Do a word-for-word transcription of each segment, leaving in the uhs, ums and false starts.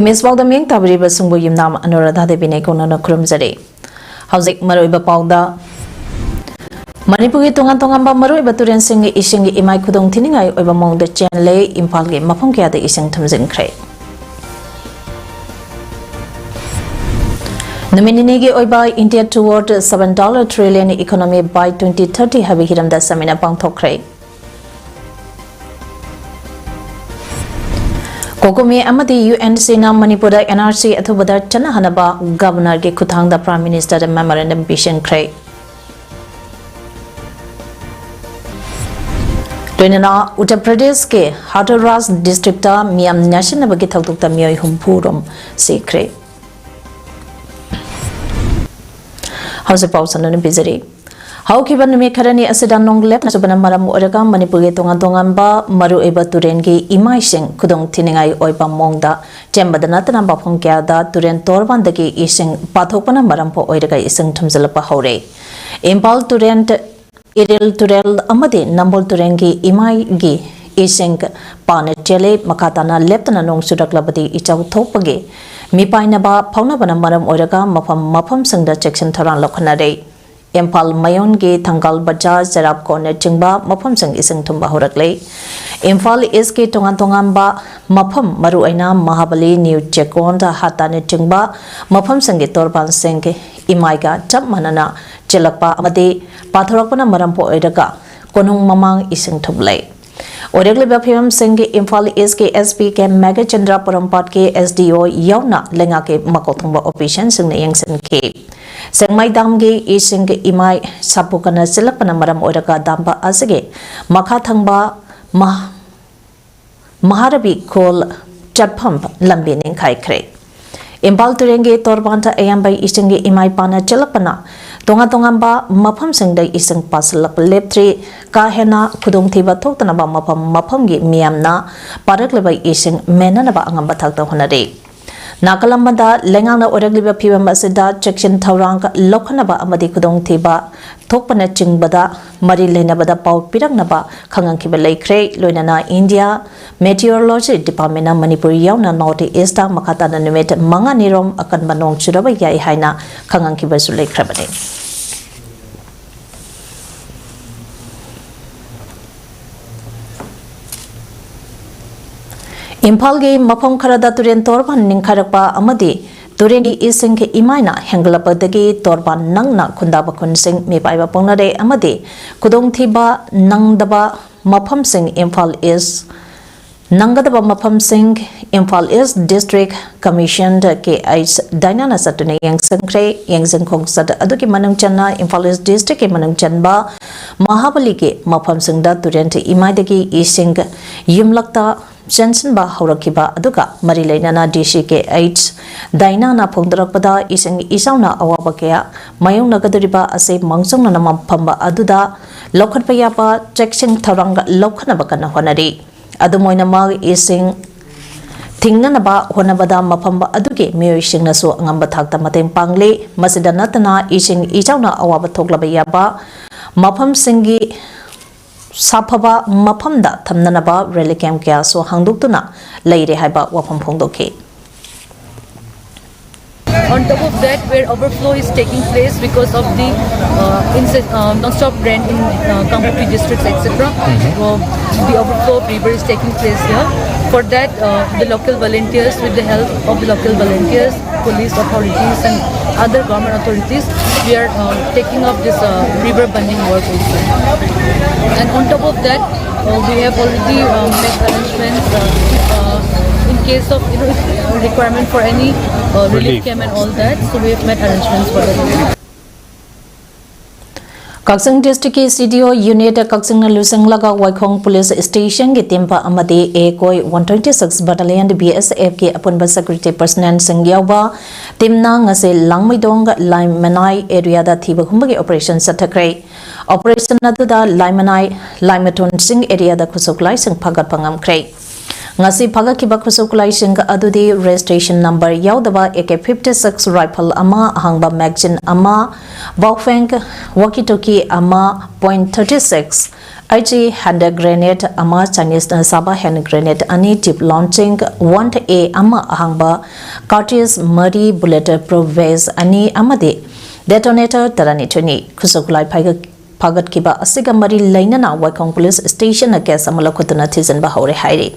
ꯃꯤꯁ ꯄꯥꯎꯗ ꯃꯤꯡ ꯊꯥꯕꯤꯔꯤꯕꯁꯤꯡꯕꯨ ꯌꯨꯝꯅꯥꯝ ꯑꯅꯨꯔꯥꯙꯥ ꯗꯦꯕꯤꯅ ꯏꯀꯣꯛꯅꯅ ꯈꯨꯔꯨꯝꯖꯔꯤ꯫ ꯍꯧꯖꯤꯛ ꯃꯔꯨꯑꯣꯏꯕ ꯄꯥꯎꯗ, ꯃꯅꯤꯄꯨꯔꯒꯤ ꯇꯣꯉꯥꯟ ꯇꯣꯉꯥꯟꯕ ꯃꯔꯨꯑꯣꯏꯕ ꯇꯨꯔꯦꯜꯁꯤꯡꯒꯤ ꯏꯁꯤꯡꯒꯤ ꯏꯃꯥꯏ ꯈꯨꯗꯣꯡ ꯊꯤꯅꯤꯡꯉꯥꯏ ꯑꯣꯏꯕ ꯃꯑꯣꯡꯗ ꯆꯦꯜꯂꯦ, ꯏꯝꯐꯥꯜꯒꯤ ꯃꯐꯝ ꯀꯌꯥꯗ ꯏꯁꯤꯡ ꯊꯨꯝꯖꯤꯟꯈ꯭ꯔꯦ꯫ ꯅꯨꯃꯤꯠ ꯅꯤꯅꯤꯒꯤ ꯑꯣꯏꯕ India Toward Seven Dollar Trillion Economy by twenty thirty ꯍꯥꯏꯕ ꯍꯤꯔꯝꯗ ꯁꯦꯃꯤꯅꯥꯔ ꯄꯥꯡꯊꯣꯛꯈ꯭ꯔꯦ꯫ ꯀꯣꯀꯣꯃꯤ ꯑꯃꯗꯤ UNCꯅ ꯃꯅꯤꯄꯨꯔꯗ NRC ꯑꯊꯨꯕꯗ ꯆꯠꯅꯍꯟꯅꯕ ꯒꯕꯔꯅꯔꯒꯤ ꯈꯨꯠꯊꯥꯡꯗ Prime Ministerꯗ memorandum ꯄꯤꯁꯤꯟꯈ꯭ꯔꯦ꯫ ꯂꯣꯏꯅꯅ ꯎꯠꯇꯔ ꯄ꯭ꯔꯗꯦꯁꯀꯤ ꯍꯥꯊꯣꯔꯥꯁ ꯗꯤꯁꯇ꯭ꯔꯤꯛꯇ ꯃꯤꯌꯥꯝ ꯅꯛꯁꯤꯟꯅꯕꯒꯤ ꯊꯧꯗꯣꯛꯇ ꯃꯤꯑꯣꯏ ꯍꯨꯝꯐꯨ ꯔꯣꯝ ꯁꯤꯈ꯭ꯔꯦ꯫ ꯍꯧꯖꯤꯛ ꯄꯥꯎ ꯁꯟꯗꯣꯛꯅ ꯄꯤꯖꯔꯤ꯫ ꯍꯧꯈꯤꯕ ꯅꯨꯃꯤꯠ ꯈꯔꯅꯤ ꯑꯁꯤꯗ ꯅꯣꯡ ꯂꯦꯞꯇꯅ ꯆꯨꯕꯅ ꯃꯔꯝ ꯑꯣꯏꯔꯒ ꯃꯅꯤꯄꯨꯔꯒꯤ ꯇꯣꯉꯥꯟ ꯇꯣꯉꯥꯟꯕ ꯃꯔꯨꯑꯣꯏꯕ ꯇꯨꯔꯦꯜꯒꯤ ꯏꯃꯥꯏꯁꯤꯡ ꯈꯨꯗꯣꯡ ꯊꯤꯅꯤꯡꯉꯥꯏ ꯑꯣꯏꯕ ꯃꯑꯣꯡꯗ ꯆꯦꯟꯕꯗ ꯅꯠꯇꯅ ꯃꯐꯝ ꯀꯌꯥꯗ ꯇꯨꯔꯦꯜ ꯇꯣꯔꯕꯥꯟꯗꯒꯤ ꯏꯁꯤꯡ ꯄꯥꯊꯣꯛꯄꯅ ꯃꯔꯝ ꯑꯣꯏꯔꯒ ꯏꯁꯤꯡ ꯊꯨꯝꯖꯤꯜꯂꯛꯄ ꯍꯧꯔꯦ꯫ ꯏꯝꯐꯥꯜ ꯇꯨꯔꯦꯜ, ꯏꯔꯤꯜ ꯇꯨꯔꯦꯜ ꯑꯃꯗꯤ ꯅꯝꯕꯣꯜ ꯇꯨꯔꯦꯜꯒꯤ ꯏꯃꯥꯏꯒꯤ ꯏꯁꯤꯡ ꯄꯥꯅ ꯆꯦꯜꯂꯦ꯫ ꯃꯈꯥ ꯇꯥꯅ ꯂꯦꯞꯇꯅ ꯅꯣꯡ ꯆꯨꯔꯛꯂꯕꯗꯤ ꯏꯆꯥꯎ ꯊꯣꯛꯄꯒꯤ ꯃꯤꯄꯥꯏꯅꯕ ꯐꯥꯎꯅꯕꯅ ꯃꯔꯝ ꯑꯣꯏꯔꯒ ꯃꯐꯝ ꯃꯐꯝꯁꯤꯡꯗ ꯆꯦꯛꯁꯤꯟ ꯊꯧꯔꯥꯡ ꯂꯧꯈꯠꯅꯔꯦ꯫ ꯏꯝꯐꯥꯜ ꯃꯌꯣꯟꯒꯤ ꯊꯪꯒꯥꯜ ꯕꯖꯥꯔ, ꯆꯦꯔꯥꯞꯀꯣꯟꯅꯆꯤꯡꯕ ꯃꯐꯝꯁꯤꯡ ꯏꯁꯤꯡ ꯊꯨꯝꯕ ꯍꯧꯔꯛꯂꯦ꯫ ꯏꯝꯐꯥꯜ ꯏꯁꯀꯤ ꯇꯣꯉꯥꯟ ꯇꯣꯉꯥꯟꯕ ꯃꯐꯝ, ꯃꯔꯨꯑꯣꯏꯅ ꯃꯍꯥꯕꯂꯤ, ꯅ꯭ꯌꯨ ꯆꯦꯛꯀꯣꯟ, ꯍꯥꯇꯥꯅꯆꯤꯡꯕ ꯃꯐꯝꯁꯤꯡꯒꯤ ꯇꯣꯔꯕꯥꯟꯁꯤꯡ ꯏꯃꯥꯏꯒ ꯆꯞ ꯃꯥꯟꯅꯅ ꯆꯦꯜꯂꯛꯄ ꯑꯃꯗꯤ ꯄꯥꯊꯣꯔꯛꯄꯅ ꯃꯔꯝ ꯑꯣꯏꯔꯒ ꯀꯣꯅꯨꯡ ꯃꯃꯥꯡ ꯏꯁꯤꯡ ꯊꯨꯝꯂꯦ꯫ ꯑꯣꯏꯔꯛꯂꯤꯕ ꯐꯤꯕꯝꯁꯤꯡꯒꯤ ꯏꯝꯐꯥꯜ ꯏꯁꯀꯤ SP ꯀꯦ ꯃꯦꯘꯆꯟꯗ꯭ꯔ, ꯄꯣꯔꯣꯝꯄꯥꯠꯀꯤ SDO ꯌꯥꯎꯅ ꯂꯩꯉꯥꯛꯀꯤ ꯃꯀꯣꯛ ꯊꯣꯡꯕ ꯑꯣꯐꯤꯁꯤꯌꯦꯜꯁꯤꯡꯅ ꯌꯦꯡꯁꯤꯟꯈꯤ꯫ ꯁꯦꯛꯃꯥꯏ ꯗꯥꯝꯒꯤ ꯏꯁꯤꯡꯒꯤ ꯏꯃꯥꯏ ꯁꯥꯄꯨ ꯀꯟꯅ ꯆꯦꯜꯂꯛꯄꯅ ꯃꯔꯝ ꯑꯣꯏꯔꯒ ꯗꯥꯝ ꯑꯁꯤꯒꯤ ꯃꯈꯥ ꯊꯪꯕ ꯃꯍ-, ꯃꯍꯥꯔꯕꯤ ꯈꯣꯜ ꯆꯠꯐꯝ ꯂꯝꯕꯤ ꯅꯤꯡꯈꯥꯏꯈ꯭ꯔꯦ꯫ ꯏꯝꯐꯥꯜ ꯇꯨꯔꯦꯜꯒꯤ ꯇꯣꯔꯕꯥꯟꯗ ꯑꯌꯥꯝꯕ ꯏꯁꯤꯡꯒꯤ ꯏꯃꯥꯏ ꯄꯥꯅ ꯆꯦꯜꯂꯛꯄꯅ ꯇꯣꯉꯥꯟ ꯇꯣꯉꯥꯟꯕ ꯃꯐꯝꯁꯤꯡꯗ ꯏꯁꯤꯡ ꯄꯥꯁꯤꯜꯂꯛꯄ ꯂꯦꯞꯇ꯭ꯔꯤ꯫ ꯀꯥ ꯍꯦꯟꯅ ꯈꯨꯗꯣꯡꯊꯤꯕ ꯊꯣꯛꯇꯅꯕ ꯃꯐꯝ ꯃꯐꯝꯒꯤ ꯃꯤꯌꯥꯝꯅ ꯄꯥꯔꯛꯂꯤꯕ ꯏꯁꯤꯡ ꯃꯦꯟꯅꯅꯕ ꯑꯉꯝꯕ ꯊꯥꯛꯇ ꯍꯣꯠꯅꯔꯤ꯫ ꯅꯥꯀꯜ ꯑꯃꯗ, ꯂꯩꯉꯥꯛꯅ ꯑꯣꯏꯔꯛꯂꯤꯕ ꯐꯤꯕꯝ ꯑꯁꯤꯗ ꯆꯦꯛꯁꯤꯟ ꯊꯧꯔꯥꯡ ꯂꯧꯈꯠꯅꯕ ꯑꯃꯗꯤ ꯈꯨꯗꯣꯡꯊꯤꯕ ꯊꯣꯛꯄꯅꯆꯤꯡꯕꯗ ꯃꯔꯤ ꯂꯩꯅꯕꯗ ꯄꯥꯎ ꯄꯤꯔꯛꯅꯕ ꯈꯪꯍꯟꯈꯤꯕ ꯂꯩꯈ꯭ꯔꯦ꯫ ꯂꯣꯏꯅꯅ ꯏꯟꯗꯤꯌꯥ ꯃꯦꯇꯤꯑꯣꯔꯣꯂꯣꯖꯤ ꯗꯤꯄꯥꯔꯠꯃꯦꯟꯅ ꯃꯅꯤꯄꯨꯔ ꯌꯥꯎꯅ ꯅꯣꯔꯠ ꯏꯁꯇ ꯃꯈꯥ ꯇꯥꯅ ꯅꯨꯃꯤꯠ ꯃꯉꯥꯅꯤꯔꯣꯝ ꯑꯀꯟꯕ ꯅꯣꯡ ꯆꯨꯔꯕ ꯌꯥꯏ ꯍꯥꯏꯅ ꯈꯪꯍꯟꯈꯤꯕꯁꯨ ꯂꯩꯈ꯭ꯔꯕꯅꯤ꯫ ꯏꯝꯐꯥꯜꯒꯤ ꯃꯐꯝ ꯈꯔꯗ ꯇꯨꯔꯦꯟ ꯇꯣꯔꯕꯥꯟ ꯅꯤꯡꯈꯥꯏꯔꯛꯄ ꯑꯃꯗꯤ ꯇꯨꯔꯦꯟꯒꯤ ꯏꯁꯤꯡ ꯏꯃꯥꯏꯅ ꯍꯦꯟꯒꯠꯂꯛꯄꯗꯒꯤ ꯇꯣꯔꯕꯥꯟ ꯅꯪꯅ ꯈꯨꯟꯗꯥꯕ ꯈꯨꯟꯁꯤꯡ ꯃꯤꯄꯥꯏꯕ ꯄꯣꯛꯅꯔꯦ ꯑꯃꯗꯤ ꯈꯨꯗꯣꯡꯊꯤꯕ ꯅꯪꯗꯕ ꯃꯐꯝꯁꯤꯡ ꯏꯝꯐꯥꯜ ꯏꯁ ꯅꯪꯒꯗꯕ ꯃꯐꯝꯁꯤꯡ ꯏꯝꯐꯥꯜ ꯏꯁ ꯗꯤꯁꯇ꯭ꯔꯤꯛ ꯀꯃꯤꯁꯟꯗ ꯀꯦ ꯑꯩꯆ ꯗꯥꯏꯅꯥꯅ ꯆꯠꯇꯨꯅ ꯌꯦꯡꯁꯤꯟꯈ꯭ꯔꯦ꯫ ꯌꯦꯡꯁꯤꯟ ꯈꯣꯡꯆꯠ ꯑꯗꯨꯒꯤ ꯃꯅꯨꯡ ꯆꯟꯅ ꯏꯝꯐꯥꯜ ꯏꯁ ꯗꯤꯁꯇ꯭ꯔꯤꯛꯀꯤ ꯃꯅꯨꯡ ꯆꯟꯕ ꯃꯍꯥꯕꯂꯤꯒꯤ ꯃꯐꯝꯁꯤꯡꯗ ꯇꯨꯔꯦꯟ ꯏꯃꯥꯏꯗꯒꯤ ꯏꯁꯤꯡ ꯌꯨꯝꯂꯛꯇ ꯆꯦꯟꯁꯤꯟꯕ ꯍꯧꯔꯛꯈꯤꯕ ꯑꯗꯨꯒ ꯃꯔꯤ ꯂꯩꯅꯅ ꯗꯤ ꯁꯤ ꯀꯦ ꯑꯩꯆ ꯗꯥꯏꯅꯥꯅ ꯐꯣꯡꯗꯣꯔꯛꯄꯗ, ꯏꯁꯤꯡ ꯏꯆꯥꯎꯅ ꯑꯋꯥꯕ ꯀꯌꯥ ꯃꯥꯌꯣꯛꯅꯒꯗꯧꯔꯤꯕ ꯑꯁꯤ ꯃꯥꯡꯖꯧꯅꯅ ꯃꯐꯝ ꯑꯗꯨꯗ ꯂꯧꯈꯠꯄ ꯌꯥꯕ ꯆꯦꯛꯁꯤꯟ ꯊꯧꯔꯥꯡ ꯂꯧꯈꯠꯅꯕ ꯀꯟꯅ ꯍꯣꯠꯅꯔꯤ꯫ ꯑꯗꯨꯝ ꯑꯣꯏꯅꯃꯛ, ꯏꯁꯤꯡ ꯊꯤꯡꯅꯅꯕ ꯍꯣꯠꯅꯕꯗ ꯃꯐꯝ ꯑꯗꯨꯒꯤ ꯃꯤꯑꯣꯏꯁꯤꯡꯅꯁꯨ ꯑꯉꯝꯕ ꯊꯥꯛꯇ ꯃꯇꯦꯡ ꯄꯥꯡꯂꯤ꯫ ꯃꯁꯤꯗ ꯅꯠꯇꯅ, ꯏꯁꯤꯡ ꯏꯆꯥꯎꯅ ꯑꯋꯥꯕ ꯊꯣꯛꯂꯕ ꯌꯥꯕ ꯃꯐꯝꯁꯤꯡꯒꯤ ꯁꯥꯐꯕ ꯃꯐꯝꯗ ꯊꯝꯅꯅꯕ ꯔꯤꯂꯤꯐ ꯀꯦꯝꯞ ꯀꯌꯥꯁꯨ ꯍꯥꯡꯗꯣꯛꯇꯨꯅ ꯂꯩꯔꯦ ꯍꯥꯏꯕ ꯋꯥꯐꯝ ꯐꯣꯡꯗꯣꯛꯈꯤ꯫ On top of that, where overflow is taking place because of the uh, inci- uh, non-stop rain in uh, Kangpokpi districts, et cetera. So the overflow of river is taking place here. For that, uh, the local volunteers, with the help of the local volunteers, police authorities, and other government authorities, we are uh, taking up this uh, river bunding work also. And on top of that, uh, we have already uh, made arrangements uh, uh, in case of you know requirement for any uh, relief Relief. Camp and all that. So we have made arrangements for that. ꯀꯛꯆꯤꯡ ꯗꯤꯁꯇ꯭ꯔꯤꯛꯀꯤ ꯁꯤ ꯗꯤ ꯑꯣ unit ꯀꯛꯆꯤꯡꯅ ꯂꯨꯆꯤꯡꯂꯒ ꯋꯥꯏꯈꯣꯡ police ꯁ꯭ꯇꯦꯁꯟꯒꯤ team ꯑꯃꯗꯤ ꯑꯦ ꯀꯣꯏ one twenty six battalion B ꯑꯦꯁ ꯑꯦꯐꯀꯤ ꯑꯄꯨꯟꯕ security ꯄꯔꯁꯅꯦꯜꯁꯤꯡ ꯌꯥꯎꯕ ꯇꯤꯝꯅ ꯉꯁꯤ ꯂꯥꯡꯃꯩꯗꯣꯡ ꯂꯥꯏꯃꯅꯥꯏ ꯑꯦꯔꯤꯌꯥꯗ ꯊꯤꯕ ꯍꯨꯝꯕꯒꯤ ꯑꯣꯄꯔꯦꯁꯟ ꯆꯠꯊꯈ꯭ꯔꯦ꯫ ꯑꯣꯄꯔꯦꯁꯟ ꯑꯗꯨꯗ ꯂꯥꯏꯃꯅꯥꯏ, ꯂꯥꯏꯃꯊꯣꯟ ꯆꯤꯡ ꯑꯦꯔꯤꯌꯥꯗ ꯈꯨꯠꯁꯨ ꯈꯨꯠꯂꯥꯏꯁꯤꯡ ꯐꯥꯒꯠꯄ ꯉꯝꯈ꯭ꯔꯦ꯫ ꯉꯁꯤ ꯐꯥꯒꯠꯈꯤꯕ ꯈꯨꯠꯁꯨ ꯈꯨꯠꯂꯥꯏꯁꯤꯡ ꯑꯗꯨꯗꯤ registration number ꯌꯥꯎꯗꯕ AK fifty six rifle ꯑꯃ, ꯑꯍꯥꯡꯕ magazine ꯑꯃ, Baofeng walkie talkie ꯑꯃ, point thirty six IG hand grenade ꯑꯃ, Chineseꯅ ꯁꯥꯕ hand grenade ꯑꯅꯤ, tube launching one A ꯑꯃ, ꯑꯍꯥꯡꯕ cartridge ꯃꯔꯤ, bullet proof vest ꯑꯅꯤ ꯑꯃꯗꯤ detonator ꯇꯔꯥꯅꯤꯊꯣꯏꯅꯤ꯫ ꯈꯨꯠꯁꯨ ꯈꯨꯠꯂꯥꯏ ꯐꯥꯒꯠ-, ꯐꯥꯒꯠꯈꯤꯕ ꯑꯁꯤꯒ ꯃꯔꯤ ꯂꯩꯅꯅ ꯋꯥꯏꯈꯣꯡ police stationꯅ case ꯑꯃ ꯂꯧꯈꯠꯇꯨꯅ ꯊꯤꯖꯤꯟꯕ ꯍꯧꯔꯦ ꯍꯥꯏꯔꯤ꯫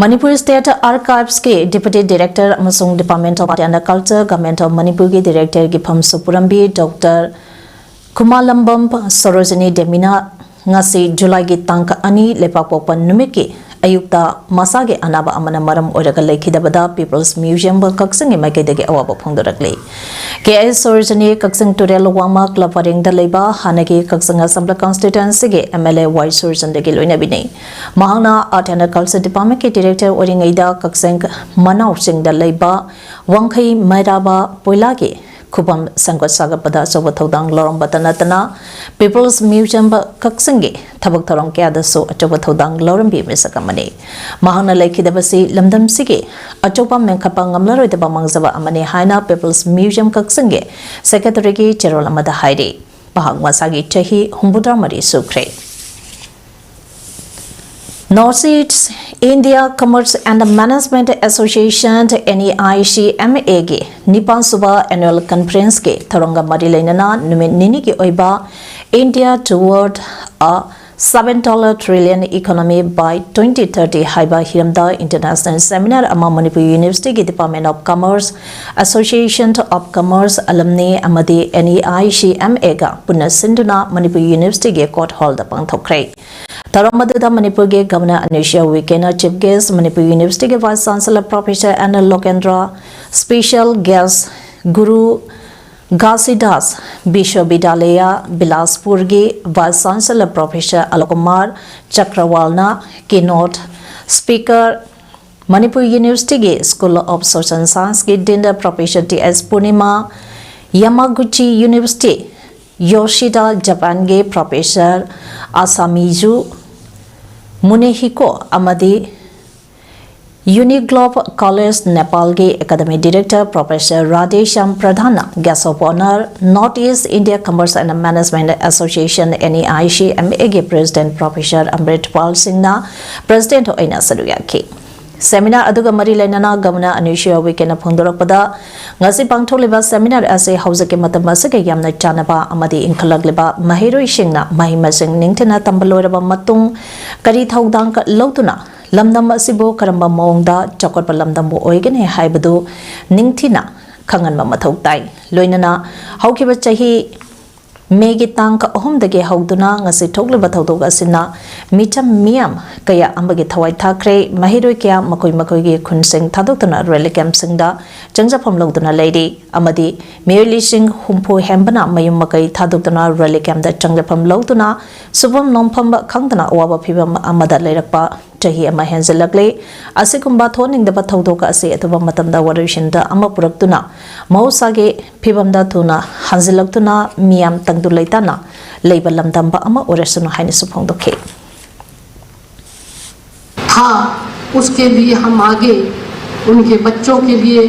ꯃꯅꯤꯄꯨꯔ State Archivesꯀꯤ Deputy Director ꯑꯃꯁꯨꯡ Department of Art and Culture, Government of ꯃꯅꯤꯄꯨꯔꯒꯤ Directorꯒꯤ ꯐꯝ ꯁꯨꯞꯄꯨꯔꯝꯕꯤ Doctor ꯈꯨꯃꯥꯂꯝꯕꯝ ꯁꯣꯔꯣꯖꯤꯅꯤ ꯗꯦꯃꯤꯅ ꯉꯁꯤ Julyꯒꯤ ꯇꯥꯡ ꯑꯅꯤ ꯂꯩꯄꯥꯛꯄꯣꯛꯄ ꯅꯨꯃꯤꯠꯀꯤ ꯑꯌꯨꯛꯇ ꯃꯁꯥꯒꯤ ꯑꯅꯥꯕ ꯑꯃꯅ ꯃꯔꯝ ꯑꯣꯏꯔꯒ ꯂꯩꯈꯤꯗꯕꯗ People's Museum ꯀꯛꯆꯤꯡꯒꯤ ꯃꯥꯏꯀꯩꯗꯒꯤ ꯑꯋꯥꯕ ꯐꯣꯡꯗꯣꯔꯛꯂꯤ꯫ ꯀꯦ ꯑꯦꯁ ꯁꯣꯔꯣꯖꯤꯅꯤ ꯀꯛꯆꯤꯡ ꯇꯨꯔꯦꯜ ꯋꯥꯡꯃ club ꯄꯔꯦꯡꯗ ꯂꯩꯕ ꯍꯥꯟꯅꯒꯤ ꯀꯛꯆꯤꯡ Assembly Constituencyꯒꯤ MLA ꯋꯥꯏ ꯁꯣꯔꯣꯖꯤꯅꯤꯒꯤ ꯂꯣꯏꯅꯕꯤꯅꯤ꯫ ꯃꯍꯥꯛꯅ Art and Culture Departmentꯀꯤ Director ꯑꯣꯏꯔꯤꯉꯩꯗ ꯀꯛꯆꯤꯡ ꯃꯅꯥꯎꯁꯤꯡꯗ ꯂꯩꯕ ꯋꯥꯡꯈꯩ ꯃꯩꯔꯥꯕ ꯄꯣꯏꯂꯥꯒꯤ ꯈꯨꯕꯝ ꯁꯦꯝꯒꯠ ꯁꯥꯒꯠꯄꯗ ꯑꯆꯧꯕ ꯊꯧꯗꯥꯡ ꯂꯧꯔꯝꯕꯇ ꯅꯠꯇꯅ People's Museum ꯀꯛꯆꯤꯡꯒꯤ ꯊꯕꯛ ꯊꯧꯔꯝ ꯀꯌꯥꯗꯁꯨ ꯑꯆꯧꯕ ꯊꯧꯗꯥꯡ ꯂꯧꯔꯝꯕꯤ ꯃꯤꯁꯛ ꯑꯃꯅꯤ꯫ ꯃꯍꯥꯛꯅ ꯂꯩꯈꯤꯗꯕꯁꯤ ꯂꯝꯗꯝꯁꯤꯒꯤ ꯑꯆꯧꯕ ꯃꯦꯟꯈꯠꯄ ꯉꯝꯂꯔꯣꯏꯗꯕ ꯃꯥꯡꯖꯕ ꯑꯃꯅꯤ ꯍꯥꯏꯅ People's Museum ꯀꯛꯆꯤꯡꯒꯤ Secretaryꯒꯤ ꯆꯦꯔꯣꯜ ꯑꯃꯗ ꯍꯥꯏꯔꯤ꯫ ꯃꯍꯥꯛ ꯃꯁꯥꯒꯤ ꯆꯍꯤ ꯍꯨꯝꯐꯨꯇꯔꯥ ꯃꯔꯤ ꯁꯨꯈ꯭ꯔꯦ꯫ North East India Commerce and Management Association, NEICMAꯒꯤ ꯅꯤꯄꯥꯟꯁꯨꯕ Annual Conferenceꯀꯤ ꯊꯧꯔꯝꯒ ꯃꯔꯤ ꯂꯩꯅꯅ ꯅꯨꯃꯤꯠ ꯅꯤꯅꯤꯒꯤ ꯑꯣꯏꯕ India Toward a Seven Dollar Trillion Economy by twenty thirty ꯍꯥꯏꯕ ꯍꯤꯔꯝꯗ international seminar ꯑꯃ Manipur Universityꯒꯤ Department of Commerce, Association of Commerce Alumni ꯑꯃꯗꯤ NEICMAꯒ ꯄꯨꯟꯅ ꯁꯤꯟꯗꯨꯅ ꯃꯅꯤꯄꯨꯔ Universityꯒꯤ Court Hallꯗ ꯄꯥꯡꯊꯣꯛꯈ꯭ꯔꯦ꯫ ꯊꯧꯔꯝ ꯑꯗꯨꯗ ꯃꯅꯤꯄꯨꯔꯒꯤ Governor ꯑꯅꯨꯁꯨꯏꯌꯥ ꯎꯏꯀꯦꯅ Chief Guest, Manipur Universityꯒꯤ Vice Chancellor Professor N Lokendra, Special Guest Guru ꯘꯥꯁꯤꯗꯥꯁ ꯕꯤꯁ꯭ꯋꯕꯤꯗ꯭ꯌꯥꯂꯌ ꯕꯤꯂꯥꯁꯄꯨꯔꯒꯤ Vice Chancellor Professor Alok Kumar ꯆꯀ꯭ꯔꯋꯥꯜꯅ keynote speaker, Manipur Universityꯒꯤ School of Social Scienceꯀꯤ Dean Professor T S Purnima, Yamaguchi University ꯌꯣꯁꯤꯗꯥ ꯖꯄꯥꯟꯒꯤ professor Asamizu Munehiko ꯑꯃꯗꯤ Uniglobe college ꯅꯦꯄꯥꯜꯒꯤ academy director professor Radheshyam ꯄ꯭ꯔꯙꯥꯟꯅ guest of honour north east India commerce and management association, NEICMA, ꯒꯤ president professor Amritpal ꯁꯤꯡꯅ president ꯑꯣꯏꯅ ꯁꯔꯨꯛ ꯌꯥꯈꯤ꯫ Seminar ꯑꯗꯨꯒ ꯃꯔꯤ ꯂꯩꯅꯅ ꯒꯕꯔꯅꯔ ꯑꯅꯨꯁꯨꯏꯌꯥ ꯎꯏꯀꯦꯅ ꯐꯣꯡꯗꯣꯔꯛꯄꯗ, ꯉꯁꯤ ꯄꯥꯡꯊꯣꯛꯂꯤꯕ ꯁꯦꯃꯤꯅꯥꯔ ꯑꯁꯤ ꯍꯧꯖꯤꯛꯀꯤ ꯃꯇꯝ ꯑꯁꯤꯒ ꯌꯥꯝꯅ ꯆꯥꯟꯅꯕ ꯑꯃꯗꯤ ꯏꯟꯈꯠꯂꯛꯂꯤꯕ ꯃꯍꯩꯔꯣꯏꯁꯤꯡꯅ ꯃꯍꯩ ꯃꯁꯤꯡ ꯅꯤꯡꯊꯤꯅ ꯇꯝꯕ ꯂꯣꯏꯔꯕ ꯃꯇꯨꯡ ꯀꯔꯤ ꯊꯧꯗꯥꯡ ꯂꯧꯗꯨꯅ ꯂꯝꯗꯝ ꯑꯁꯤꯕꯨ ꯀꯔꯝꯕ ꯃꯑꯣꯡꯗ ꯆꯥꯎꯈꯠꯄ ꯂꯝꯗꯝꯕꯨ ꯑꯣꯏꯒꯅꯤ ꯍꯥꯏꯕꯗꯨ ꯅꯤꯡꯊꯤꯅ ꯈꯪꯍꯟꯕ ꯃꯊꯧ ꯇꯥꯏ꯫ ꯂꯣꯏꯅꯅ ꯍꯧꯈꯤꯕ ꯆꯍꯤ ꯃꯦꯒꯤ ꯇꯥꯡ ꯑꯍꯨꯝꯗꯒꯤ ꯍꯧꯗꯨꯅ ꯉꯁꯤ ꯊꯣꯛꯂꯤꯕ ꯊꯧꯗꯣꯛ ꯑꯁꯤꯅ ꯃꯤꯆꯝ ꯃꯤꯌꯥꯝ ꯀꯌꯥ ꯑꯃꯒꯤ ꯊꯋꯥꯏ ꯊꯥꯈ꯭ꯔꯦ꯫ ꯃꯍꯩꯔꯣꯏ ꯀꯌꯥ ꯃꯈꯣꯏ ꯃꯈꯣꯏꯒꯤ ꯈꯨꯟꯁꯤꯡ ꯊꯥꯗꯣꯛꯇꯨꯅ ꯔꯦꯂꯤ ꯀꯦꯝꯞꯁꯤꯡꯗ ꯆꯪꯖꯐꯝ ꯂꯧꯗꯨꯅ ꯂꯩꯔꯤ ꯑꯃꯗꯤ ꯃꯤꯑꯣꯏ ꯂꯤꯁꯤꯡ ꯍꯨꯝꯐꯨ ꯍꯦꯟꯕꯅ ꯃꯌꯨꯝ ꯃꯀꯩ ꯊꯥꯗꯣꯛꯇꯨꯅ ꯔꯦꯂꯤ ꯀꯦꯝꯞꯇ ꯆꯪꯖꯐꯝ ꯂꯧꯗꯨꯅ ꯁꯨꯐꯝ ꯅꯣꯝꯐꯝ ꯈꯪꯗꯅ ꯑꯋꯥꯕ ꯐꯤꯚꯝ ꯑꯃꯗ ꯂꯩꯔꯛꯄ ꯆꯍꯤ ꯑꯃ ꯍꯦꯟꯖꯤꯜꯂꯛꯂꯦ꯫ ꯑꯁꯤꯒꯨꯝꯕ ꯊꯣꯛꯍꯟꯅꯤꯡꯗꯕ ꯊꯧꯗꯣꯛ ꯑꯁꯤ ꯑꯊꯨꯕ ꯃꯇꯝꯗ ꯋꯥꯔꯣꯏꯁꯤꯟꯗ ꯑꯃ ꯄꯨꯔꯛꯇꯨꯅ ꯃꯍꯧꯁꯥꯒꯤ ꯐꯤꯚꯝꯗ ꯊꯨꯅ ꯍꯟꯖꯤꯜꯂꯛꯇꯨꯅ ꯃꯤꯌꯥꯝ ꯇꯪꯗꯨ ꯂꯩꯇꯥꯅ ꯂꯩꯕ ꯂꯝꯗꯝꯕ ꯑꯃ ꯑꯣꯏꯔꯁꯅꯨ ꯍꯥꯏꯅꯁꯨ ꯐꯣꯡꯗꯣꯛꯈꯤ꯫ था, उसके लिए हम आगे उनके बच्चों के लिए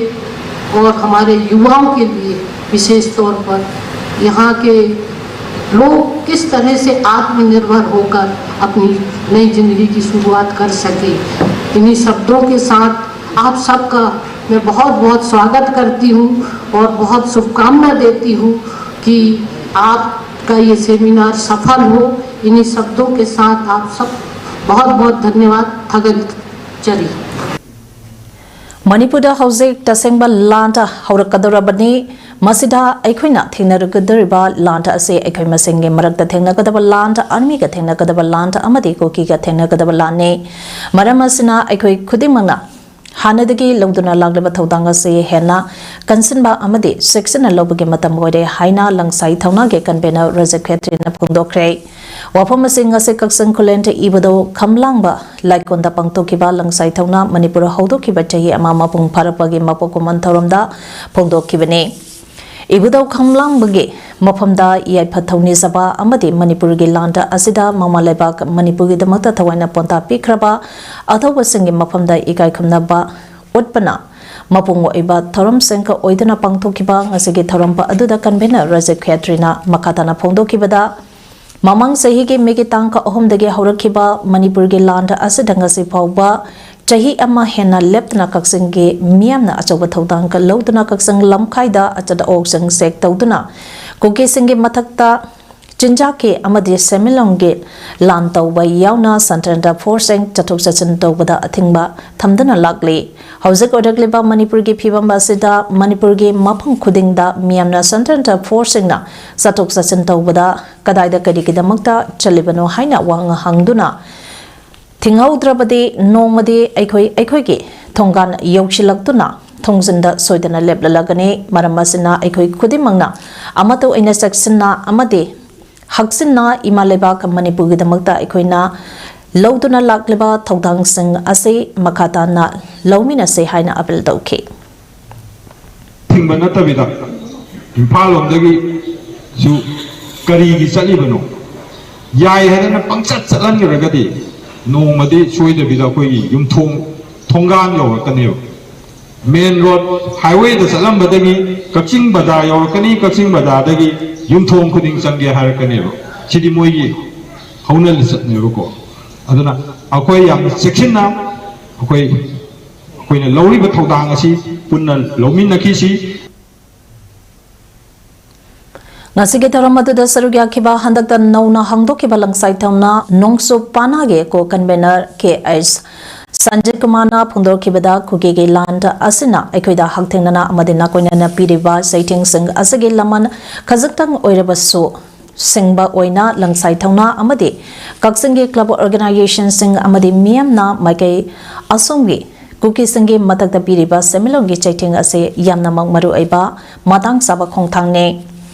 और हमारे युवाओं के लिए विशेष तौर पर यहाँ के लोग किस तरह से आत्मनिर्भर होकर अपनी नई जिंदगी की शुरुआत कर सके। इन्हीं शब्दों के साथ आप सबका मैं बहुत बहुत स्वागत करती हूँ और बहुत शुभकामना देती हूँ कि आपका ये सेमिनार सफल हो। इन्हीं शब्दों के साथ आप सब बहुत बहुत धन्यवाद। थगन चरी। ꯃꯅꯤꯄꯨꯔꯗ ꯍꯧꯖꯤꯛ ꯇꯁꯦꯡꯕ ꯂꯥꯟ ꯍꯧꯔꯛꯀꯗꯧꯔꯕꯅꯤ꯫ ꯃꯁꯤꯗ ꯑꯩꯈꯣꯏꯅ ꯊꯦꯡꯅꯔꯛꯀꯗꯧꯔꯤꯕ ꯂꯥꯟ ꯑꯁꯤ ꯑꯩꯈꯣꯏ ꯃꯁꯦꯟꯒꯤ ꯃꯔꯛꯇ ꯊꯦꯡꯅꯒꯗꯕ ꯂꯥꯟ, ꯑꯥꯔꯃꯤꯒ ꯊꯦꯡꯅꯒꯗꯕ ꯂꯥꯟ ꯑꯃꯗꯤ ꯀꯨꯀꯤꯒ ꯊꯦꯡꯅꯒꯗꯕ ꯂꯥꯟꯅꯤ꯫ ꯃꯔꯝ ꯑꯁꯤꯅ ꯑꯩꯈꯣꯏ ꯈꯨꯗꯤꯡꯃꯛꯅ ꯍꯥꯟꯅꯗꯒꯤ ꯂꯧꯗꯨꯅ ꯂꯥꯛꯂꯤꯕ ꯊꯧꯗꯥꯡ ꯑꯁꯤ ꯍꯦꯟꯅ ꯀꯟꯁꯤꯟꯕ ꯑꯃꯗꯤ ꯆꯦꯛꯁꯤꯟꯅ ꯂꯧꯕꯒꯤ ꯃꯇꯝ ꯑꯣꯏꯔꯦ ꯍꯥꯏꯅ ꯂꯪꯁꯥꯏ ꯊꯧꯅꯥꯒꯤ ꯀꯟꯚꯦꯅꯔ ꯔꯖꯤꯕ ꯈꯦꯇ꯭ꯔꯤꯅ ꯐꯣꯡꯗꯣꯛꯈ꯭ꯔꯦ꯫ ꯋꯥꯐꯝ ꯑꯁꯤ ꯉꯁꯤ ꯀꯛꯆꯤꯡ ꯈꯨꯂꯦꯟꯗ ꯏꯕꯗꯧ ꯈꯝꯂꯥꯡꯕ ꯂꯥꯏꯀꯣꯟꯗ ꯄꯥꯡꯊꯣꯛꯈꯤꯕ ꯂꯪꯁꯥꯏ ꯊꯧꯅꯥ ꯃꯅꯤꯄꯨꯔ ꯍꯧꯗꯣꯛꯈꯤꯕ ꯆꯍꯤ ꯑꯃ ꯃꯄꯨꯡ ꯐꯥꯔꯛꯄꯒꯤ ꯃꯄꯣꯛ ꯀꯨꯝꯑꯣꯟ ꯊꯧꯔꯝꯗ ꯐꯣꯡꯗꯣꯛꯈꯤꯕꯅꯤ꯫ ꯏꯕꯨꯙꯧ ꯈꯝꯂꯥꯡꯕꯒꯤ ꯃꯐꯝꯗ ꯌꯥꯏꯐ ꯊꯧꯅꯤꯖꯕ ꯑꯃꯗꯤ ꯃꯅꯤꯄꯨꯔꯒꯤ ꯂꯥꯟꯗ ꯑꯁꯤꯗ ꯃꯃꯥ ꯂꯩꯕꯥꯛ ꯃꯅꯤꯄꯨꯔꯒꯤꯗꯃꯛꯇ ꯊꯋꯥꯏꯅ ꯄꯣꯟꯊꯥ ꯄꯤꯈ꯭ꯔꯕ ꯑꯊꯧꯕꯁꯤꯡꯒꯤ ꯃꯐꯝꯗ ꯏꯀꯥꯏ ꯈꯨꯝꯅꯕ ꯎꯠꯄꯅ ꯃꯄꯨꯡ ꯑꯣꯏꯕ ꯊꯧꯔꯝꯁꯤꯡ ꯑꯣꯏꯗꯨꯅ ꯄꯥꯡꯊꯣꯛꯈꯤꯕ ꯉꯁꯤꯒꯤ ꯊꯧꯔꯝ ꯑꯗꯨꯗ convener ꯔꯥꯖꯤꯕ ꯈꯦꯇ꯭ꯔꯤꯅ ꯃꯈꯥ ꯇꯥꯅ ꯐꯣꯡꯗꯣꯛꯈꯤꯕꯗ, ꯃꯃꯥꯡ ꯆꯍꯤꯒꯤ ꯃꯦꯒꯤ ꯇꯥꯡ ꯑꯍꯨꯝꯗꯒꯤ ꯍꯧꯔꯛꯈꯤꯕ ꯃꯅꯤꯄꯨꯔꯒꯤ ꯂꯥꯟ ꯑꯁꯤꯗ ꯉꯁꯤ ꯐꯥꯎꯕ ꯆꯍꯤ ꯑꯃ ꯍꯦꯟꯅ ꯂꯦꯞꯇꯅ ꯀꯛꯆꯤꯡꯒꯤ ꯃꯤꯌꯥꯝꯅ ꯑꯆꯧꯕ ꯊꯧꯗꯥꯡ ꯂꯧꯗꯨꯅ ꯀꯛꯆꯤꯡ ꯂꯝꯈꯥꯏꯗ ꯑꯆꯠ ꯑꯋꯣꯛꯁꯤꯡ ꯆꯦꯛ ꯇꯧꯗꯨꯅ ꯀꯨꯀꯤꯁꯤꯡꯒꯤ ꯃꯊꯛꯇ ꯆꯤꯟꯖꯥꯛꯀꯤ ꯑꯃꯗꯤ ꯁꯦꯟꯃꯤꯠꯂꯣꯟꯒꯤ ꯂꯥꯟ ꯇꯧꯕ ꯌꯥꯎꯅ central forceꯁꯤꯡ ꯆꯠꯊꯣꯛ ꯆꯠꯁꯤꯟ ꯇꯧꯕꯗ ꯑꯊꯤꯡꯕ ꯊꯝꯗꯨꯅ ꯂꯥꯛꯂꯤ꯫ ꯍꯧꯖꯤꯛ ꯑꯣꯏꯔꯛꯂꯤꯕ ꯃꯅꯤꯄꯨꯔꯒꯤ ꯐꯤꯕꯝ ꯑꯁꯤꯗ ꯃꯅꯤꯄꯨꯔꯒꯤ ꯃꯐꯝ ꯈꯨꯗꯤꯡꯗ ꯃꯤꯌꯥꯝꯅ central forceꯁꯤꯡꯅ ꯆꯠꯊꯣꯛ ꯆꯠꯁꯤꯟ ꯇꯧꯕꯗ ꯀꯗꯥꯏꯗ ꯀꯔꯤꯒꯤꯗꯃꯛꯇ ꯆꯠꯂꯤꯕꯅꯣ ꯍꯥꯏꯅ ꯋꯥꯍꯪ ꯍꯪꯗꯨꯅ ꯊꯤꯡꯍꯧꯗ꯭ꯔꯕꯗꯤ ꯅꯣꯡꯃꯗꯤ ꯑꯩꯈꯣꯏ ꯑꯩꯈꯣꯏꯒꯤ ꯊꯣꯡꯒꯥꯟ ꯌꯧꯁꯤꯜꯂꯛꯇꯨꯅ ꯊꯣꯡꯖꯤꯟꯗ ꯁꯣꯏꯗꯅ ꯂꯦꯞꯂꯂꯒꯅꯤ꯫ ꯃꯔꯝ ꯑꯁꯤꯅ ꯑꯩꯈꯣꯏ ꯈꯨꯗꯤꯡꯃꯛꯅ ꯑꯃꯠꯇ ꯑꯣꯏꯅ ꯆꯦꯛꯁꯤꯟꯅ ꯑꯃꯗꯤ ꯍꯛꯆꯤꯟꯅ ꯏꯃꯥ ꯂꯩꯕꯥꯛ ꯃꯅꯤꯄꯨꯔꯒꯤꯗꯃꯛꯇ ꯑꯩꯈꯣꯏꯅ ꯂꯧꯗꯨꯅ ꯂꯥꯛꯂꯤꯕ ꯊꯧꯗꯥꯡꯁꯤꯡ ꯑꯁꯤ ꯃꯈꯥ ꯇꯥꯅ ꯂꯧꯃꯤꯟꯅꯁꯤ ꯍꯥꯏꯅ appeal ꯇꯧꯈꯤ꯫ ꯊꯤꯡꯕ ꯅꯠꯇꯕꯤꯗ ꯏꯝꯐꯥꯜ ꯂꯣꯝꯗꯒꯤꯁꯨ ꯀꯔꯤꯒꯤ ꯆꯠꯂꯤꯕꯅꯣ? ꯌꯥꯏ ꯍꯥꯏꯗꯅ ꯄꯪꯆꯠ ꯆꯠꯍꯟꯈ꯭ꯔꯒꯗꯤ ꯅꯣꯡꯃꯗꯤ ꯁꯣꯏꯗꯕꯤꯗ ꯑꯩꯈꯣꯏꯒꯤ ꯌꯨꯝꯊꯣꯡ ꯊꯣꯡꯒꯥꯟ ꯌꯧꯔꯛꯀꯅꯦꯕ꯫ Main road highwayꯗ ꯆꯠꯂꯝꯕꯗꯒꯤ ꯀꯛꯆꯤꯡ ꯕꯖꯥꯔ ꯌꯧꯔꯛꯀꯅꯤ, ꯀꯛꯆꯤꯡ ꯕꯖꯥꯔꯗꯒꯤ ꯌꯨꯝꯊꯣꯡ ꯈꯨꯗꯤꯡ ꯆꯪꯒꯦ ꯍꯥꯏꯔꯛꯀꯅꯦꯕ꯫ ꯁꯤꯗꯤ ꯃꯣꯏꯒꯤ ꯍꯧꯅ ꯂꯤꯆꯠꯅꯦꯕꯀꯣ꯫ ꯑꯗꯨꯅ ꯑꯩꯈꯣꯏ ꯌꯥꯝꯅ ꯆꯦꯛꯁꯤꯟꯅ ꯑꯩꯈꯣꯏ ꯑꯩꯈꯣꯏꯅ ꯂꯧꯔꯤꯕ ꯊꯧꯗꯥꯡ ꯑꯁꯤ ꯄꯨꯟꯅ ꯂꯧꯃꯤꯟꯅꯈꯤꯁꯤ꯫ ꯉꯁꯤꯒꯤ ꯊꯧꯔꯝ ꯑꯗꯨꯗ ꯁꯔꯨꯛ ꯌꯥꯈꯤꯕ ꯍꯟꯗꯛꯇ ꯅꯧꯅ ꯍꯥꯡꯗꯣꯛꯈꯤꯕ ꯂꯪꯁꯥꯏ ꯊꯧꯅꯥ ꯅꯣꯡꯆꯨꯞ ꯄꯥꯅꯥꯒꯤ co-convener ꯀꯦ ꯑꯩꯆ ꯁꯟꯖꯤꯠ ꯀꯨꯃꯥꯔꯅ ꯐꯣꯡꯗꯣꯔꯛꯈꯤꯕꯗ, ꯀꯨꯀꯤꯒꯤ ꯂꯥꯟ ꯑꯁꯤꯅ ꯑꯩꯈꯣꯏꯗ ꯍꯛꯊꯦꯡꯅꯅ ꯑꯃꯗꯤ ꯅꯥꯀꯣꯏꯅꯅ ꯄꯤꯔꯤꯕ ꯆꯩꯊꯦꯡꯁꯤꯡ ꯑꯁꯤꯒꯤ ꯂꯃꯟ ꯈꯖꯤꯛꯇꯪ ꯑꯣꯏꯔꯕꯁꯨ ꯁꯤꯡꯕ ꯑꯣꯏꯅ ꯂꯪꯁꯥꯏ ꯊꯧꯅꯥ ꯑꯃꯗꯤ ꯀꯛꯆꯤꯡꯒꯤ club organisationꯁꯤꯡ ꯑꯃꯗꯤ ꯃꯤꯌꯥꯝꯅ ꯃꯥꯏꯀꯩ ꯑꯁꯣꯝꯒꯤ ꯀꯨꯀꯤꯁꯤꯡꯒꯤ ꯃꯊꯛꯇ ꯄꯤꯔꯤꯕ ꯁꯦꯟꯃꯤꯠꯂꯣꯟꯒꯤ ꯆꯩꯊꯦꯡ ꯑꯁꯤ ꯌꯥꯝꯅꯃꯛ ꯃꯔꯨ ꯑꯣꯏꯕ ꯃꯇꯥꯡ ꯆꯥꯕ ꯈꯣꯡꯊꯥꯡꯅꯤ꯫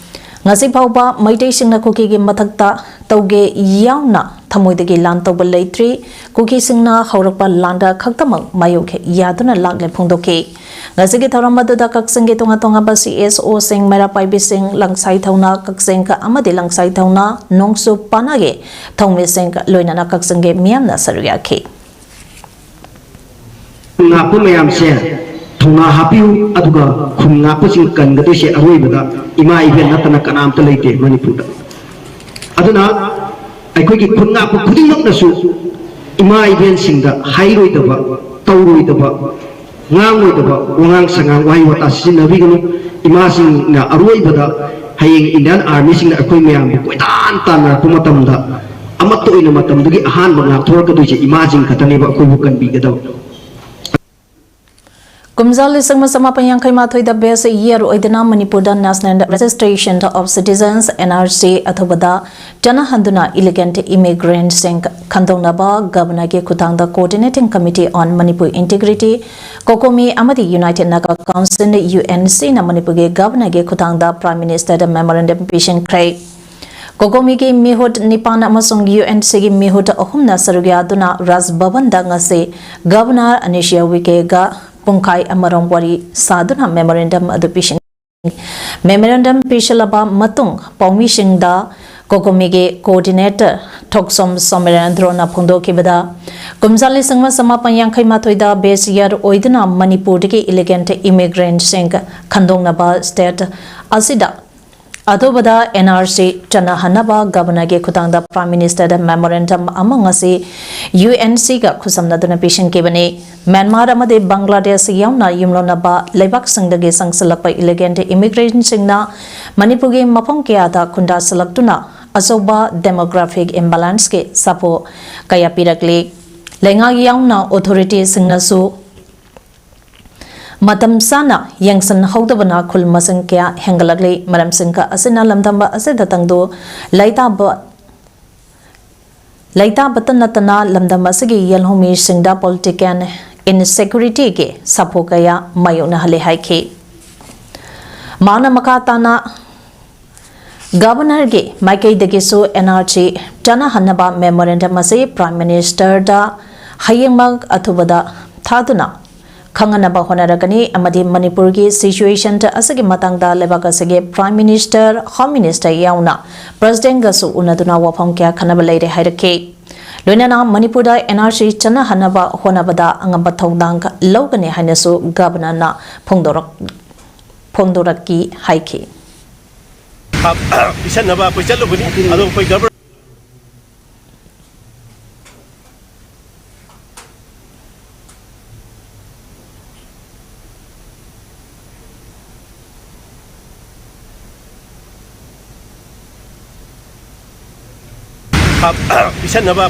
ꯉꯁꯤ ꯐꯥꯎꯕ ꯃꯩꯇꯩꯁꯤꯡꯅ ꯀꯨꯀꯤꯒꯤ ꯃꯊꯛꯇ ꯇꯧꯒꯦ ꯌꯥꯎꯅ ꯊꯃꯣꯏꯗꯒꯤ ꯂꯥꯟ ꯇꯧꯕ ꯂꯩꯇ꯭ꯔꯤ꯫ ꯀꯨꯀꯤꯁꯤꯡꯅ ꯍꯧꯔꯛꯄ ꯂꯥꯟꯗ ꯈꯛꯇꯃꯛ ꯃꯥꯌꯣꯛ ꯌꯥꯗꯨꯅ ꯂꯥꯛꯂꯦ ꯐꯣꯡꯗꯣꯛꯈꯤ꯫ ꯉꯁꯤꯒꯤ ꯊꯧꯔꯝ ꯑꯗꯨꯗ ꯀꯛꯆꯤꯡꯒꯤ ꯇꯣꯉꯥꯟ ꯇꯣꯉꯥꯟꯕ C S O ꯁꯤꯡ, ꯃꯩꯔꯥ ꯄꯥꯏꯕꯤꯁꯤꯡ, ꯂꯪꯁꯥꯏ ꯊꯧꯅꯥ ꯀꯛꯆꯤꯡ ꯑꯃꯗꯤ ꯂꯪꯁꯥꯏ ꯊꯧꯅꯥ ꯅꯣꯡꯆꯨꯞ ꯄꯥꯅꯥꯒꯤ ꯊꯧꯃꯤꯁꯤꯡ, ꯂꯣꯏꯅꯅ ꯀꯛꯆꯤꯡꯒꯤ ꯃꯤꯌꯥꯝꯅ ꯁꯔꯨꯛ ꯌꯥꯈꯤ꯫ ꯉꯥꯛꯄ ꯃꯌꯥꯝꯁꯦ ꯊꯧꯅꯥ ꯍꯥꯞꯄꯤꯌꯨ, ꯑꯗꯨꯒ ꯈꯨꯟ ꯉꯥꯛꯄꯁꯤꯡ ꯀꯟꯒꯗꯣꯏꯁꯦ ꯑꯔꯣꯏꯕꯗ ꯏꯃꯥ ꯏꯕꯦꯟ ꯅꯠꯇꯅ ꯀꯅꯥꯝꯇ ꯂꯩꯇꯦ ꯃꯅꯤꯄꯨꯔꯗ꯫ ꯑꯗꯨꯅ ꯑꯩꯈꯣꯏꯒꯤ ꯈꯨꯟ ꯉꯥꯛꯄ ꯈꯨꯗꯤꯡꯃꯛꯅꯁꯨ ꯏꯃꯥ ꯏꯕꯦꯟꯁꯤꯡꯗ ꯍꯥꯏꯔꯣꯏꯗꯕ, ꯇꯧꯔꯣꯏꯗꯕ, ꯉꯥꯡꯂꯣꯏꯗꯕ ꯋꯥꯉꯥꯡ ꯁꯉꯥꯡ, ꯋꯥꯍꯩ ꯋꯥꯇꯥ ꯁꯤꯖꯤꯟꯅꯕꯤꯒꯅꯨ꯫ ꯏꯃꯥꯁꯤꯡꯅ ꯑꯔꯣꯏꯕꯗ ꯍꯌꯦꯡ Indian Army ꯁꯤꯡꯅ ꯑꯩꯈꯣꯏ ꯃꯌꯥꯝꯕꯨ ꯀꯣꯏꯇꯥꯟ ꯇꯥꯟꯅꯔꯛꯄ ꯃꯇꯝꯗ ꯑꯃꯠꯇ ꯑꯣꯏꯅ ꯃꯇꯝꯗꯨꯒꯤ ꯑꯍꯥꯟꯕ ꯉꯥꯛꯊꯣꯔꯛꯀꯗꯣꯏꯁꯦ ꯏꯃꯥꯁꯤꯡ ꯈꯛꯇꯅꯦꯕ ꯑꯩꯈꯣꯏꯕꯨ ꯀꯟꯕꯤꯒꯗꯕ꯫ ꯀꯨꯝꯖꯥ ꯂꯤꯁꯤꯡ ꯑꯃ ꯆꯃꯥꯄꯟ ꯌꯥꯡꯈꯩ ꯃꯥꯊꯣꯏꯗ base year ꯑꯣꯏꯗꯨꯅ ꯃꯅꯤꯄꯨꯔꯗ National Registration of Citizens, N R C, ꯑꯊꯨꯕꯗ ꯆꯠꯅꯍꯟꯗꯨꯅ illegal immigrant ꯁꯤꯡ ꯈꯟꯗꯣꯛꯅꯕ Governor ꯒꯤ ꯈꯨꯠꯊꯥꯡꯗ Coordinating Committee on Manipur Integrity, COCOMI, ꯑꯃꯗꯤ United Naga Council, U N C ꯅ ꯃꯅꯤꯄꯨꯔꯒꯤ Governor ꯒꯤ ꯈꯨꯠꯊꯥꯡꯗ Prime Minister ꯗ memorandum ꯄꯤꯁꯤꯟꯈ꯭ꯔꯦ꯫ COCOMI ꯒꯤ ꯃꯤꯍꯨꯠ ꯅꯤꯄꯥꯟ ꯑꯃꯁꯨꯡ U N C ꯒꯤ ꯃꯤꯍꯨꯠ ꯑꯍꯨꯝꯅ ꯁꯔꯨꯛ ꯌꯥꯗꯨꯅ ꯔꯥꯖ ꯚꯕꯟꯗ ꯉꯁꯤ Governor ꯑꯅꯤꯁꯤꯌꯥ ꯎꯏꯀꯦꯒ ꯄꯨꯡꯈꯥꯏ ꯑꯃꯔꯣꯝ ꯋꯥꯔꯤ ꯁꯥꯗꯨꯅ memorandum ꯑꯗꯨ ꯄꯤꯁꯤꯟꯈꯤ꯫ Memorandum ꯄꯤꯁꯤꯜꯂꯕ ꯃꯇꯨꯡ ꯄꯥꯎꯃꯤꯁꯤꯡꯗ COCOMI ꯒꯤ Coordinator ꯊꯣꯛꯁꯣꯝ ꯁꯣꯃꯦꯔꯦꯟꯗ꯭ꯔꯣꯅ ꯐꯣꯡꯗꯣꯛꯈꯤꯕꯗ, ꯀꯨꯝꯖꯥ ꯂꯤꯁꯤꯡ ꯑꯃ ꯆꯃꯥꯄꯟ ꯌꯥꯡꯈꯩ ꯃꯥꯊꯣꯏꯗ base year ꯑꯣꯏꯗꯨꯅ ꯃꯅꯤꯄꯨꯔꯗꯒꯤ illegal immigrant ꯁꯤꯡ ꯈꯟꯗꯣꯛꯅꯕ state ꯑꯁꯤꯗ ꯑꯊꯨꯕꯗ N R C ꯆꯠꯅꯍꯟꯅꯕ Governor ꯒꯤ ꯈꯨꯠꯊꯥꯡꯗ Prime Minister ꯗ memorandum ꯑꯃ ꯉꯁꯤ U N C ꯒ ꯈꯨꯠꯁꯝꯅꯗꯨꯅ ꯄꯤꯁꯤꯟꯈꯤꯕꯅꯤ꯫ ꯃ꯭ꯌꯥꯟꯃꯥꯔ ꯑꯃꯗꯤ ꯕꯪꯒ꯭ꯂꯥꯗꯦꯁ ꯌꯥꯎꯅ ꯌꯨꯝꯂꯣꯟꯅꯕ ꯂꯩꯕꯥꯛꯁꯤꯡꯗꯒꯤ ꯆꯪꯁꯤꯜꯂꯛꯄ illegal immigrant ꯁꯤꯡꯅ ꯃꯅꯤꯄꯨꯔꯒꯤ ꯃꯐꯝ ꯀꯌꯥꯗ ꯈꯨꯟꯗꯥꯁꯤꯜꯂꯛꯇꯨꯅ ꯑꯆꯧꯕ demographic imbalance ꯀꯤ ꯁꯥꯐꯨ ꯀꯌꯥ ꯄꯤꯔꯛꯂꯤ꯫ ꯂꯩꯉꯥꯛ ꯌꯥꯎꯅ authority ꯁꯤꯡꯅꯁꯨ ꯃꯇꯝ ꯆꯥꯅ ꯌꯦꯡꯁꯤꯟꯍꯧꯗꯕꯅ ꯈꯨꯜ ꯃꯁꯤꯡ ꯀꯌꯥ ꯍꯦꯟꯒꯠꯂꯛꯂꯤ꯫ ꯃꯔꯝꯁꯤꯡ ꯑꯁꯤꯅ ꯂꯝꯗꯝ ꯑꯁꯤꯗ ꯇꯪꯗꯨ ꯂꯩꯇꯥꯕ, ꯂꯩꯇꯥꯕꯇ ꯅꯠꯇꯅ ꯂꯝꯗꯝ ꯑꯁꯤꯒꯤ ꯌꯦꯜꯍꯧꯃꯤꯁꯤꯡꯗ political insecurity ꯒꯤ ꯁꯥꯐꯨ ꯀꯌꯥ ꯃꯥꯌꯣꯛꯅꯍꯜꯂꯦ ꯍꯥꯏꯈꯤ꯫ ꯃꯍꯥꯛꯅ ꯃꯈꯥ ꯇꯥꯅ ꯒꯕꯔꯅꯔꯒꯤ ꯃꯥꯏꯀꯩꯗꯒꯤꯁꯨ ꯑꯦꯟ ꯑꯥꯔ ꯁꯤ ꯆꯠꯅꯍꯟꯅꯕ ꯃꯦꯃꯣꯔꯦꯟꯗꯝ ꯑꯁꯤ ꯄ꯭ꯔꯥꯏꯝ ꯃꯤꯅꯤꯁꯇꯔꯗ ꯍꯌꯦꯡꯃꯛ ꯑꯊꯨꯕꯗ ꯊꯥꯗꯨꯅ ꯈꯪꯍꯟꯅꯕ ꯍꯣꯠꯅꯔꯒꯅꯤ ꯑꯃꯗꯤ ꯃꯅꯤꯄꯨꯔꯒꯤ ꯁꯤꯆꯨꯋꯦꯁꯟ ꯑꯁꯤꯒꯤ ꯃꯇꯥꯡꯗ ꯂꯩꯕꯥꯛ ꯑꯁꯤꯒꯤ ꯄ꯭ꯔꯥꯏꯝ ꯃꯤꯅꯤꯁꯇꯔ, ꯍꯣꯝ ꯃꯤꯅꯤꯁꯇꯔ ꯌꯥꯎꯅ ꯄ꯭ꯔꯦꯁꯤꯗꯦꯟꯒꯁꯨ ꯎꯅꯗꯨꯅ ꯋꯥꯐꯝ ꯀꯌꯥ ꯈꯟꯅꯕ ꯂꯩꯔꯦ ꯍꯥꯏꯔꯛꯈꯤ꯫ ꯂꯣꯏꯅꯅ ꯃꯅꯤꯄꯨꯔꯗ ꯑꯦꯟ ꯑꯥꯔ ꯁꯤ ꯆꯠꯅꯍꯟꯅꯕ ꯍꯣꯠꯅꯕꯗ ꯑꯉꯝꯕ ꯊꯧꯗꯥꯡ ꯂꯧꯒꯅꯤ ꯍꯥꯏꯅꯁꯨ ꯒꯕꯔꯅꯔꯅ ꯐꯣꯡꯗꯣꯔꯛ-, ꯐꯣꯡꯗꯣꯔꯛꯈꯤ ꯍꯥꯏꯈꯤ꯫ ꯄꯤꯁꯟꯅꯕ ꯑꯩꯈꯣꯏ ꯆꯠꯂꯨꯕꯅꯤ꯫ ꯑꯗꯣ ꯑꯩꯈꯣꯏ ꯒꯕꯔ- ꯄꯤꯁꯟꯅꯕ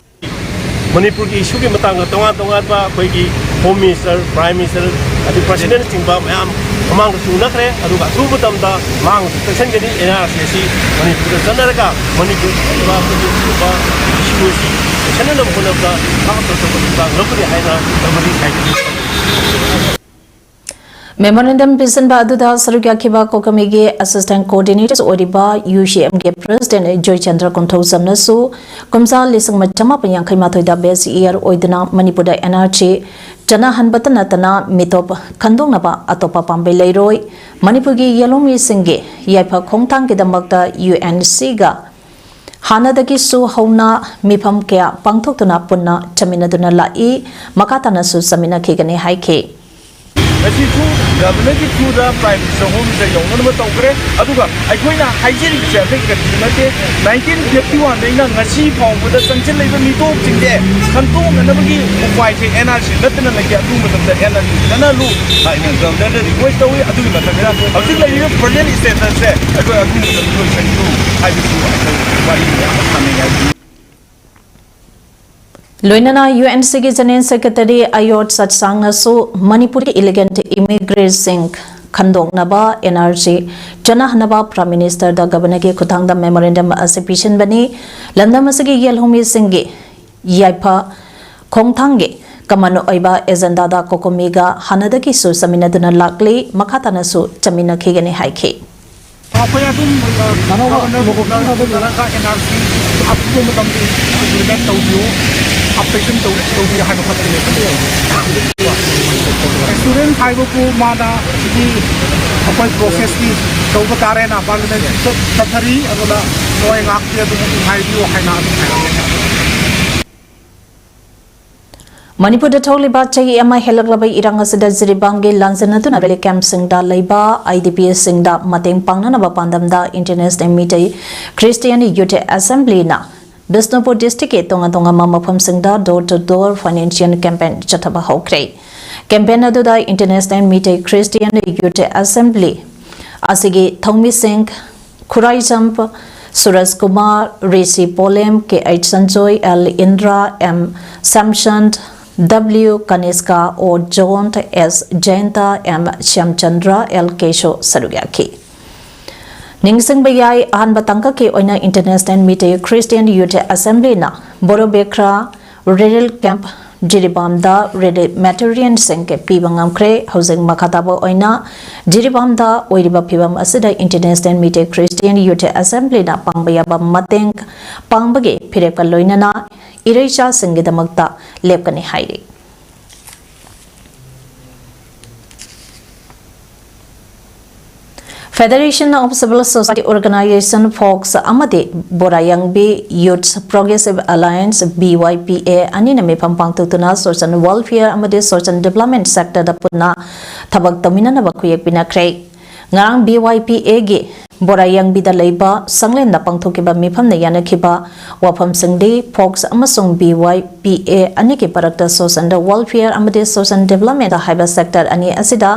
ꯃꯅꯤꯄꯨꯔꯒꯤ ꯏꯁꯨꯒꯤ ꯃꯇꯥꯡꯗ ꯇꯣꯉꯥꯟ ꯇꯣꯉꯥꯟꯕ ꯑꯩꯈꯣꯏꯒꯤ ꯍꯣꯝ ꯃꯤꯅꯤꯁꯇꯔ, ꯄ꯭ꯔꯥꯏꯝ ꯃꯤꯅꯤꯁꯇꯔ, ꯑꯗꯩ ꯄ꯭ꯔꯁꯤꯗꯦꯟꯅꯆꯤꯡꯕ ꯃꯌꯥꯝ ꯃꯃꯥꯡꯗꯁꯨ ꯎꯅꯈ꯭ꯔꯦ꯫ ꯑꯗꯨꯒ ꯑꯊꯨꯕ ꯃꯇꯝꯗ ꯃꯥꯡꯗꯁꯨ ꯆꯪꯁꯤꯟꯒꯅꯤ꯫ ꯑꯦꯟ ꯑꯥꯔ ꯁꯤ ꯑꯁꯤ ꯃꯅꯤꯄꯨꯔꯗ ꯆꯠꯅꯔꯒ ꯃꯅꯤꯄꯨꯔꯒꯤ ꯑꯣꯏꯕ ꯑꯩꯈꯣꯏꯒꯤ ꯑꯗꯨꯒꯨꯝꯕ ꯏꯁꯨ ꯑꯁꯤ ꯆꯦꯛꯁꯤꯟꯅꯅꯕ ꯍꯣꯠꯅꯕꯗ ꯊꯥꯛ ꯑꯆꯧꯕ ꯊꯧꯗꯥꯡ ꯂꯧꯒꯅꯤ ꯍꯥꯏꯅ ꯂꯧꯒꯅꯤ ꯍꯥꯏꯖꯔꯤ꯫ ꯃꯦꯃꯣꯔꯦꯟꯗꯝ ꯄꯤꯁꯤꯟꯕ ꯑꯗꯨꯗ ꯁꯔꯨꯛ ꯌꯥꯈꯤꯕ ꯀꯣꯀꯃꯤꯒꯤ ꯑꯦꯁꯤꯁꯇꯦꯟ ꯀꯣꯑꯣꯔꯗꯤꯅꯦꯇꯔ ꯑꯣꯏꯔꯤꯕ ꯌꯨ ꯁꯤ ꯑꯦꯝꯒꯤ ꯄ꯭ꯔꯦꯁꯤꯗꯦꯟ ꯖꯣꯏꯆꯟꯗ꯭ꯔ ꯀꯣꯟꯊꯧꯖꯝꯅꯁꯨ ꯀꯨꯝꯖꯥ ꯂꯤꯁꯤꯡ ꯑꯃ ꯆꯃꯥꯄꯟ ꯌꯥꯡꯈꯩ ꯃꯥꯊꯣꯏꯗ ꯕꯦꯁ ꯏꯌꯥꯔ ꯑꯣꯏꯗꯨꯅ ꯃꯅꯤꯄꯨꯔꯗ ꯑꯦꯟ ꯑꯥꯔ ꯁꯤ ꯆꯠꯅꯍꯟꯕꯇ ꯅꯠꯇꯅ ꯃꯤꯇꯣꯞ ꯈꯟꯗꯣꯛꯅꯕ ꯑꯇꯣꯞꯄ ꯄꯥꯝꯕꯩ ꯂꯩꯔꯣꯏ, ꯃꯅꯤꯄꯨꯔꯒꯤ ꯌꯦꯜꯍꯧꯃꯤꯁꯤꯡꯒꯤ ꯌꯥꯏꯐ ꯈꯣꯡꯊꯥꯡꯒꯤꯗꯃꯛꯇ ꯌꯨ ꯑꯦꯟ ꯁꯤꯒ ꯍꯥꯟꯅꯗꯒꯤꯁꯨ ꯍꯧꯅ ꯃꯤꯐꯝ ꯀꯌꯥ ꯄꯥꯡꯊꯣꯛꯇꯨꯅ ꯄꯨꯟꯅ ꯆꯠꯃꯤꯟꯅꯗꯨꯅ ꯂꯥꯛꯏ, ꯃꯈꯥ ꯇꯥꯅꯁꯨ ꯆꯠꯃꯤꯟꯅꯈꯤꯒꯅꯤ ꯍꯥꯏꯈꯤ꯫ ꯉꯁꯤꯁꯨ ꯒꯚꯔꯅꯔꯒꯤ ꯊ꯭ꯔꯨꯗ ꯄ꯭ꯔꯥꯏꯝ ꯃꯤꯅꯤꯁꯇꯔ ꯍꯣꯝꯗ ꯌꯧꯅꯅꯕ ꯇꯧꯈ꯭ꯔꯦ꯫ ꯑꯗꯨꯒ ꯑꯩꯈꯣꯏꯅ ꯍꯥꯏꯖꯔꯤꯕꯁꯦ ꯑꯇꯩ ꯀꯔꯤꯁꯨ ꯅꯠꯇꯦ, ꯅꯥꯏꯟꯇꯤꯟ ꯐꯤꯐꯇꯤ ꯋꯥꯟꯗꯩꯅ ꯉꯁꯤ ꯐꯥꯎꯕꯗ ꯆꯪꯁꯤꯜꯂꯛꯏꯕ ꯃꯤꯇꯣꯞꯁꯤꯡꯁꯦ ꯈꯟꯇꯣꯛꯅꯅꯕꯒꯤ ꯎꯄꯥꯏꯁꯦ ꯑꯦꯟ ꯑꯥꯔ ꯁꯤ ꯅꯠꯇꯅ ꯂꯩꯇꯦ꯫ ꯑꯗꯨ ꯃꯇꯝꯗ ꯑꯦꯟ ꯑꯥꯔ ꯁꯤ ꯆꯠꯅꯍꯜꯂꯨ ꯍꯥꯏꯅ ꯒꯚꯔꯅꯔꯗ ꯔꯤꯀ꯭ꯋꯦꯁ ꯇꯧꯏ꯫ ꯑꯗꯨꯒꯤ ꯃꯊꯛꯇ ꯍꯧꯖꯤꯛ ꯂꯩꯔꯤꯕ ꯄ꯭ꯔꯖꯦꯟ ꯁ꯭ꯇꯦꯇꯁꯁꯦ ꯑꯩꯈꯣꯏ ꯑꯗꯨ ꯃꯇꯝꯗ ꯂꯣꯏꯁꯤꯟꯕꯤꯌꯨ ꯍꯥꯏꯕꯁꯤ ꯑꯩꯈꯣꯏ ꯋꯥꯔꯤ ꯃꯌꯥꯝ ꯑꯃ ꯁꯥꯟꯅꯩ ꯍꯥꯏꯕꯁꯤ꯫ ꯂꯣꯏꯅꯅ ꯌꯨ ꯑꯦꯟ ꯁꯤꯒꯤ ꯖꯦꯅꯔꯦꯜ ꯁꯦꯀ꯭ꯔꯦꯇꯔꯤ ꯑꯌꯣꯠ ꯁꯠꯁꯥꯡꯅꯁꯨ ꯃꯅꯤꯄꯨꯔꯒꯤ ꯏꯂꯤꯒꯦꯟꯠ ꯏꯃꯤꯒ꯭ꯔꯦꯟꯠꯁꯤꯡ ꯈꯟꯗꯣꯛꯅꯕ ꯑꯦꯟ ꯑꯥꯔ ꯁꯤ ꯆꯠꯅꯍꯟꯅꯕ ꯄ꯭ꯔꯥꯏꯝ ꯃꯤꯅꯤꯁꯇꯔꯗ ꯒꯕꯔꯅꯔꯒꯤ ꯈꯨꯠꯊꯥꯡꯗ ꯃꯦꯃꯣꯔꯦꯟꯗꯝ ꯑꯁꯤ ꯄꯤꯁꯤꯟꯕꯅꯤ꯫ ꯂꯝꯗꯝ ꯑꯁꯤꯒꯤ ꯌꯦꯜꯍꯧꯃꯤꯁꯤꯡꯒꯤ ꯌꯥꯏꯐ ꯈꯣꯡꯊꯥꯡꯒꯤ ꯀꯃꯟ ꯑꯣꯏꯕ ꯑꯦꯖꯦꯟꯗꯥꯗ ꯀꯣꯀꯣꯃꯤꯒ ꯍꯥꯟꯅꯗꯒꯤꯁꯨ ꯆꯠꯃꯤꯟꯅꯗꯨꯅ ꯂꯥꯛꯂꯤ, ꯃꯈꯥ ꯇꯥꯅꯁꯨ ꯆꯠꯃꯤꯟꯅꯈꯤꯒꯅꯤ ꯍꯥꯏꯈꯤ꯫ ꯑꯩꯈꯣꯏ ꯑꯗꯨꯝ ꯅꯅꯧꯕ ꯒꯚꯔꯅꯔ ꯂꯣꯒꯣ ꯈꯪꯅꯕꯒꯤ ꯅꯠꯇ꯭ꯔꯒ ꯑꯦꯟ ꯑꯥꯔ ꯁꯤ ꯑꯊꯨꯕ ꯃꯇꯝꯗ ꯏꯝꯄ꯭ꯂꯤꯃꯦꯟ ꯇꯧꯕꯤꯌꯨ, ꯑꯞꯗꯦꯁꯟ ꯇꯧꯕꯤꯌꯨ ꯍꯥꯏꯕ ꯈꯛꯇꯅꯤ꯫ ꯁ꯭ꯇꯨꯗꯦꯟ ꯍꯥꯏꯕꯕꯨ ꯃꯥꯅ ꯁꯤꯗꯤ ꯑꯩꯈꯣꯏ ꯄ꯭ꯔꯣꯁꯦꯁꯇꯤ ꯇꯧꯕ ꯇꯥꯔꯦꯅ ꯄꯥꯔꯂꯤꯌꯥꯃꯦꯟ ꯆꯠꯊꯔꯤ, ꯑꯗꯨꯅ ꯅꯣꯏ ꯉꯥꯏꯍꯥꯛꯇꯤ ꯑꯗꯨꯝ ꯉꯥꯏꯕꯤꯌꯨ ꯍꯥꯏꯅ ꯑꯗꯨꯝ ꯍꯥꯏꯔꯝꯃꯤ꯫ ꯃꯅꯤꯄꯨꯔꯗ ꯊꯣꯛꯂꯤꯕ ꯆꯍꯤ ꯑꯃ ꯍꯦꯜꯂꯛꯂꯕ ꯏꯔꯥꯡ ꯑꯁꯤꯗ ꯖꯤꯔꯤꯕꯥꯝꯒꯤ ꯂꯥꯟꯖꯦꯟꯅꯗꯨꯅ ꯔꯤꯂꯤꯐ ꯀꯦꯝꯞꯁꯤꯡꯗ ꯂꯩꯕ ꯑꯥꯏ ꯗꯤ ꯄꯤꯁꯤꯡꯗ ꯃꯇꯦꯡ ꯄꯥꯡꯅꯅꯕ ꯄꯥꯟꯗꯝꯗ ꯏꯟꯇꯔꯅꯦꯁꯅꯦꯜ ꯃꯤꯇꯩ ꯈ꯭ꯔꯤꯁꯇꯤꯌꯥꯟ ꯌꯨꯠ ꯑꯦꯁꯦꯝꯕ꯭ꯂꯤꯅ ꯕꯤꯁꯅꯨꯄꯨꯔ ꯗꯤꯁꯇ꯭ꯔꯤꯛꯀꯤ ꯇꯣꯉꯥꯟ ꯇꯣꯉꯥꯟꯕ ꯃꯐꯝꯁꯤꯡꯗ door to door financial campaign ꯆꯠꯊꯕ ꯍꯧꯈ꯭ꯔꯦ꯫ ꯀꯦꯝꯄꯦꯟ ꯑꯗꯨꯗ ꯏꯟꯇꯔꯅꯦꯁꯅꯦꯜ ꯃꯤꯇꯩ ꯈ꯭ꯔꯤꯁꯇꯤꯌꯥꯟ ꯌꯨꯠ ꯑꯦꯁꯦꯝꯕ꯭ꯂꯤ ꯑꯁꯤꯒꯤ ꯊꯧꯃꯤꯁꯤꯡ ꯈꯨꯔꯥꯏꯖꯝ ꯁꯨꯔꯖ ꯀꯨꯃꯥꯔ, ꯔꯤꯁꯤ ꯄꯣꯂꯦꯝ, ꯀꯦ H Sanjoy, L Indra, M Samson, W ꯀꯅꯤꯁꯀꯥ, ꯑꯣ ꯖꯣꯟ, ꯑꯦꯁ ꯖꯌꯟꯇ, ꯑꯦꯝ ꯁ꯭ꯌꯥꯝꯆꯟꯗ꯭ꯔ, ꯑꯦꯜ ꯀꯦꯁꯣ ꯁꯔꯨꯛ ꯌꯥꯈꯤ꯫ ꯅꯤꯡꯁꯤꯡꯕ ꯌꯥꯏ, ꯑꯍꯥꯟꯕ ꯇꯥꯡꯀꯛꯀꯤ ꯑꯣꯏꯅ ꯏꯟꯇꯔꯅꯦꯁꯅꯦꯜ ꯃꯤꯇꯩ ꯈ꯭ꯔꯤꯁꯇꯤꯌꯥꯟ ꯌꯨꯠ ꯑꯦꯁꯦꯝꯕ꯭ꯂꯤꯅ ꯕꯣꯔꯣꯕꯦꯈ꯭ꯔꯥ ꯔꯤꯂꯤꯐ ꯀꯦꯝꯞ ꯖꯤꯔꯤꯕꯥꯝꯗ ꯔꯤꯂꯤꯐ ꯃꯦꯇꯔꯤꯌꯦꯜꯁꯤꯡ ꯄꯤꯕ ꯉꯝꯈ꯭ꯔꯦ꯫ ꯍꯧꯖꯤꯛ ꯃꯈꯥ ꯇꯥꯕ ꯑꯣꯏꯅ ꯖꯤꯔꯤꯕꯥꯝꯗ ꯑꯣꯏꯔꯤꯕ ꯐꯤꯕꯝ ꯑꯁꯤꯗ ꯏꯟꯇꯔꯅꯦꯁꯅꯦꯜ ꯃꯤꯇꯩ ꯈ꯭ꯔꯤꯁꯇꯤꯌꯥꯟ ꯌꯨꯠ ꯑꯦꯁꯦꯝꯕ꯭ꯂꯤꯅ ꯄꯥꯡꯕ ꯌꯥꯕ ꯃꯇꯦꯡ ꯄꯥꯡꯕꯒꯤ ꯐꯤꯔꯦꯞꯀ ꯂꯣꯏꯅꯅ ꯏꯔꯩꯆꯥꯁꯤꯡꯒꯤꯗꯃꯛꯇ ꯂꯦꯞꯀꯅꯤ ꯍꯥꯏꯔꯤ꯫ Federation of Civil Society Organization, fox, ꯑꯃꯗꯤ ꯕꯣꯔꯥꯌꯥꯡꯕꯤ Youth Progressive Alliance, ꯕꯤ ꯋꯥꯏ ꯄꯤ ꯑꯦ, ꯑꯅꯤꯅ ꯃꯤꯐꯝ ꯄꯥꯡꯊꯣꯛꯇꯨꯅ social welfare ꯑꯃꯗꯤ social development sectorꯗ ꯄꯨꯟꯅ ꯊꯕꯛ ꯇꯧꯃꯤꯟꯅꯅꯕ ꯈꯨꯌꯦꯛ ꯄꯤꯅꯈ꯭ꯔꯦ꯫ ꯉꯔꯥꯡ ꯕꯤ ꯋꯥꯏ ꯄꯤ ꯑꯦꯒꯤ ꯕꯣꯔꯥꯌꯥꯡꯕꯤꯗ ꯂꯩꯕ ꯁꯪꯂꯦꯟꯗ ꯄꯥꯡꯊꯣꯛꯈꯤꯕ ꯃꯤꯐꯝꯅ ꯌꯥꯅꯈꯤꯕ ꯋꯥꯐꯝꯁꯤꯡꯗꯤ ꯐꯣꯛꯁ ꯑꯃꯁꯨꯡ ꯕꯤ ꯋꯥꯏ ꯄꯤ ꯑꯦ ꯑꯅꯤꯒꯤ ꯃꯔꯛꯇ social welfare ꯑꯃꯗꯤ social development ꯍꯥꯏꯕ sector ꯑꯅꯤ ꯑꯁꯤꯗ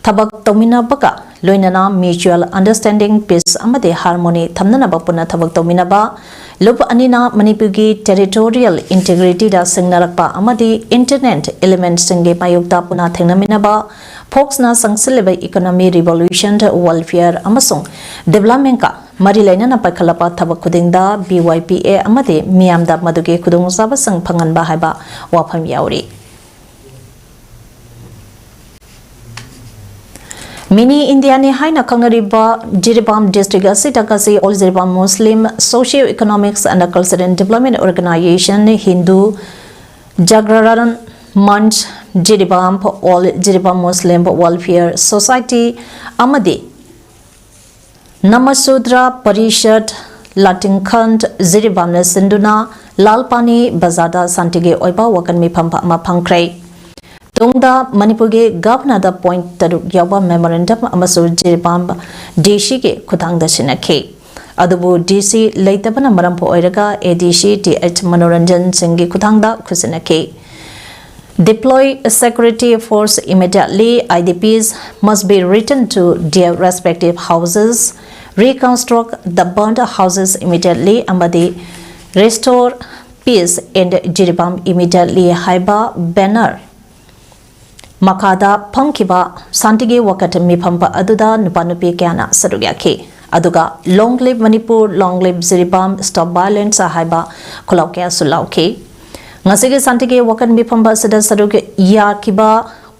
ꯊꯕꯛ ꯇꯧꯃꯤꯟꯅꯕꯒ ꯂꯣꯏꯅꯅ mutual understanding, peace ꯑꯃꯗꯤ harmony ꯊꯝꯅꯅꯕ ꯄꯨꯟꯅ ꯊꯕꯛ ꯇꯧꯃꯤꯟꯅꯕ, ꯂꯨꯞ ꯑꯅꯤꯅ ꯃꯅꯤꯄꯨꯔꯒꯤ territorial integrityꯗ ꯁꯤꯡꯅꯔꯛꯄ ꯑꯃꯗꯤ internet elementꯁꯤꯡꯒꯤ ꯃꯥꯌꯣꯛꯇ ꯄꯨꯟꯅ ꯊꯦꯡꯅꯃꯤꯟꯅꯕ, ꯐꯣꯛꯁꯅ ꯆꯪꯁꯤꯜꯂꯤꯕ economy revolution, welfare ꯑꯃꯁꯨꯡ developmentꯀ ꯃꯔꯤ ꯂꯩꯅꯅ ꯄꯥꯏꯈꯠꯂꯛꯄ ꯊꯕꯛ ꯈꯨꯗꯤꯡꯗ ꯕꯤ ꯋꯥꯏ ꯄꯤ ꯑꯦ ꯑꯃꯗꯤ ꯃꯤꯌꯥꯝꯗ ꯃꯗꯨꯒꯤ ꯈꯨꯗꯣꯡꯆꯥꯕꯁꯤꯡ ꯐꯪꯍꯟꯕ ꯍꯥꯏꯕ ꯋꯥꯐꯝ ꯌꯥꯎꯔꯤ꯫ ꯃꯤꯅꯤ ꯏꯟꯗꯤꯌꯥꯅꯤ ꯍꯥꯏꯅ ꯈꯪꯅꯔꯤꯕ ꯖꯤꯔꯤꯕꯥꯝ ꯗꯤꯁꯇ꯭ꯔꯤꯛ ꯑꯁꯤꯗ ꯉꯁꯤ All Jiribam Muslim Socio Economics and Cultural Development Organization, Hindu Jagran Manch Jiribam, All Jiribam Muslim Welfare Society ꯑꯃꯗꯤ ꯅꯃꯁꯨꯗ꯭ꯔ ꯄꯔꯤꯁꯠ ꯂꯥꯇꯤꯡꯈꯟ ꯖꯤꯔꯤꯕꯥꯝꯅ ꯁꯤꯟꯗꯨꯅ ꯂꯥꯜꯄꯥꯅꯤ ꯕꯖꯥꯔꯗ ꯁꯥꯟꯇꯤꯒꯤ ꯑꯣꯏꯕ ꯋꯥꯀꯟ ꯃꯤꯐꯝ ꯑꯃ ꯐꯪꯈ꯭ꯔꯦ꯫ ꯇꯨꯡꯗ ꯃꯅꯤꯄꯨꯔꯒꯤ ꯒꯚꯔꯅꯔꯗ ꯄꯣꯏꯟꯠ ꯇꯔꯨꯛ ꯌꯥꯎꯕ ꯃꯦꯃꯣꯔꯦꯟꯗꯝ ꯑꯃꯁꯨ ꯖꯤꯔꯤꯕꯥꯝ ꯗꯤ ꯁꯤꯒꯤ ꯈꯨꯠꯊꯥꯡꯗ ꯁꯤꯟꯅꯈꯤ꯫ ꯑꯗꯨꯕꯨ ꯗꯤ ꯁꯤ ꯂꯩꯇꯕꯅ ꯃꯔꯝ ꯑꯣꯏꯔꯒ ꯑꯦ ꯗꯤ ꯁꯤ ꯇꯤ ꯑꯩꯆ ꯃꯅꯣꯔꯟꯖꯟ ꯁꯤꯡꯒꯤ ꯈꯨꯠꯊꯥꯡꯗ ꯈꯨꯠꯁꯤꯟꯅꯈꯤ꯫ Deploy security force immediately. I D Ps must be returned to their respective houses. Reconstruct the burned houses immediately ꯑꯃꯗꯤ Restore Peace in Jiribam Immediately ꯍꯥꯏꯕ ꯕꯦꯅꯔ ꯃꯈꯥꯗ ꯐꯝꯈꯤꯕ ꯁꯥꯟꯇꯤꯒꯤ ꯋꯥꯀꯠ ꯃꯤꯐꯝ ꯑꯗꯨꯗ ꯅꯨꯄꯥ ꯅꯨꯄꯤ ꯀꯌꯥꯅ ꯁꯔꯨꯛ ꯌꯥꯈꯤ꯫ ꯑꯗꯨꯒ Long Live Manipur, Long Live Jiribam, Stop Violence ꯍꯥꯏꯕ ꯈꯨꯜꯂꯥꯎ ꯀꯌꯥꯁꯨ ꯂꯥꯎꯈꯤ꯫ ꯉꯁꯤꯒꯤ ꯁꯥꯟꯇꯤꯒꯤ ꯋꯥꯀꯠ ꯃꯤꯐꯝ ꯑꯁꯤꯗ ꯁꯔꯨꯛ ꯌꯥꯈꯤꯕ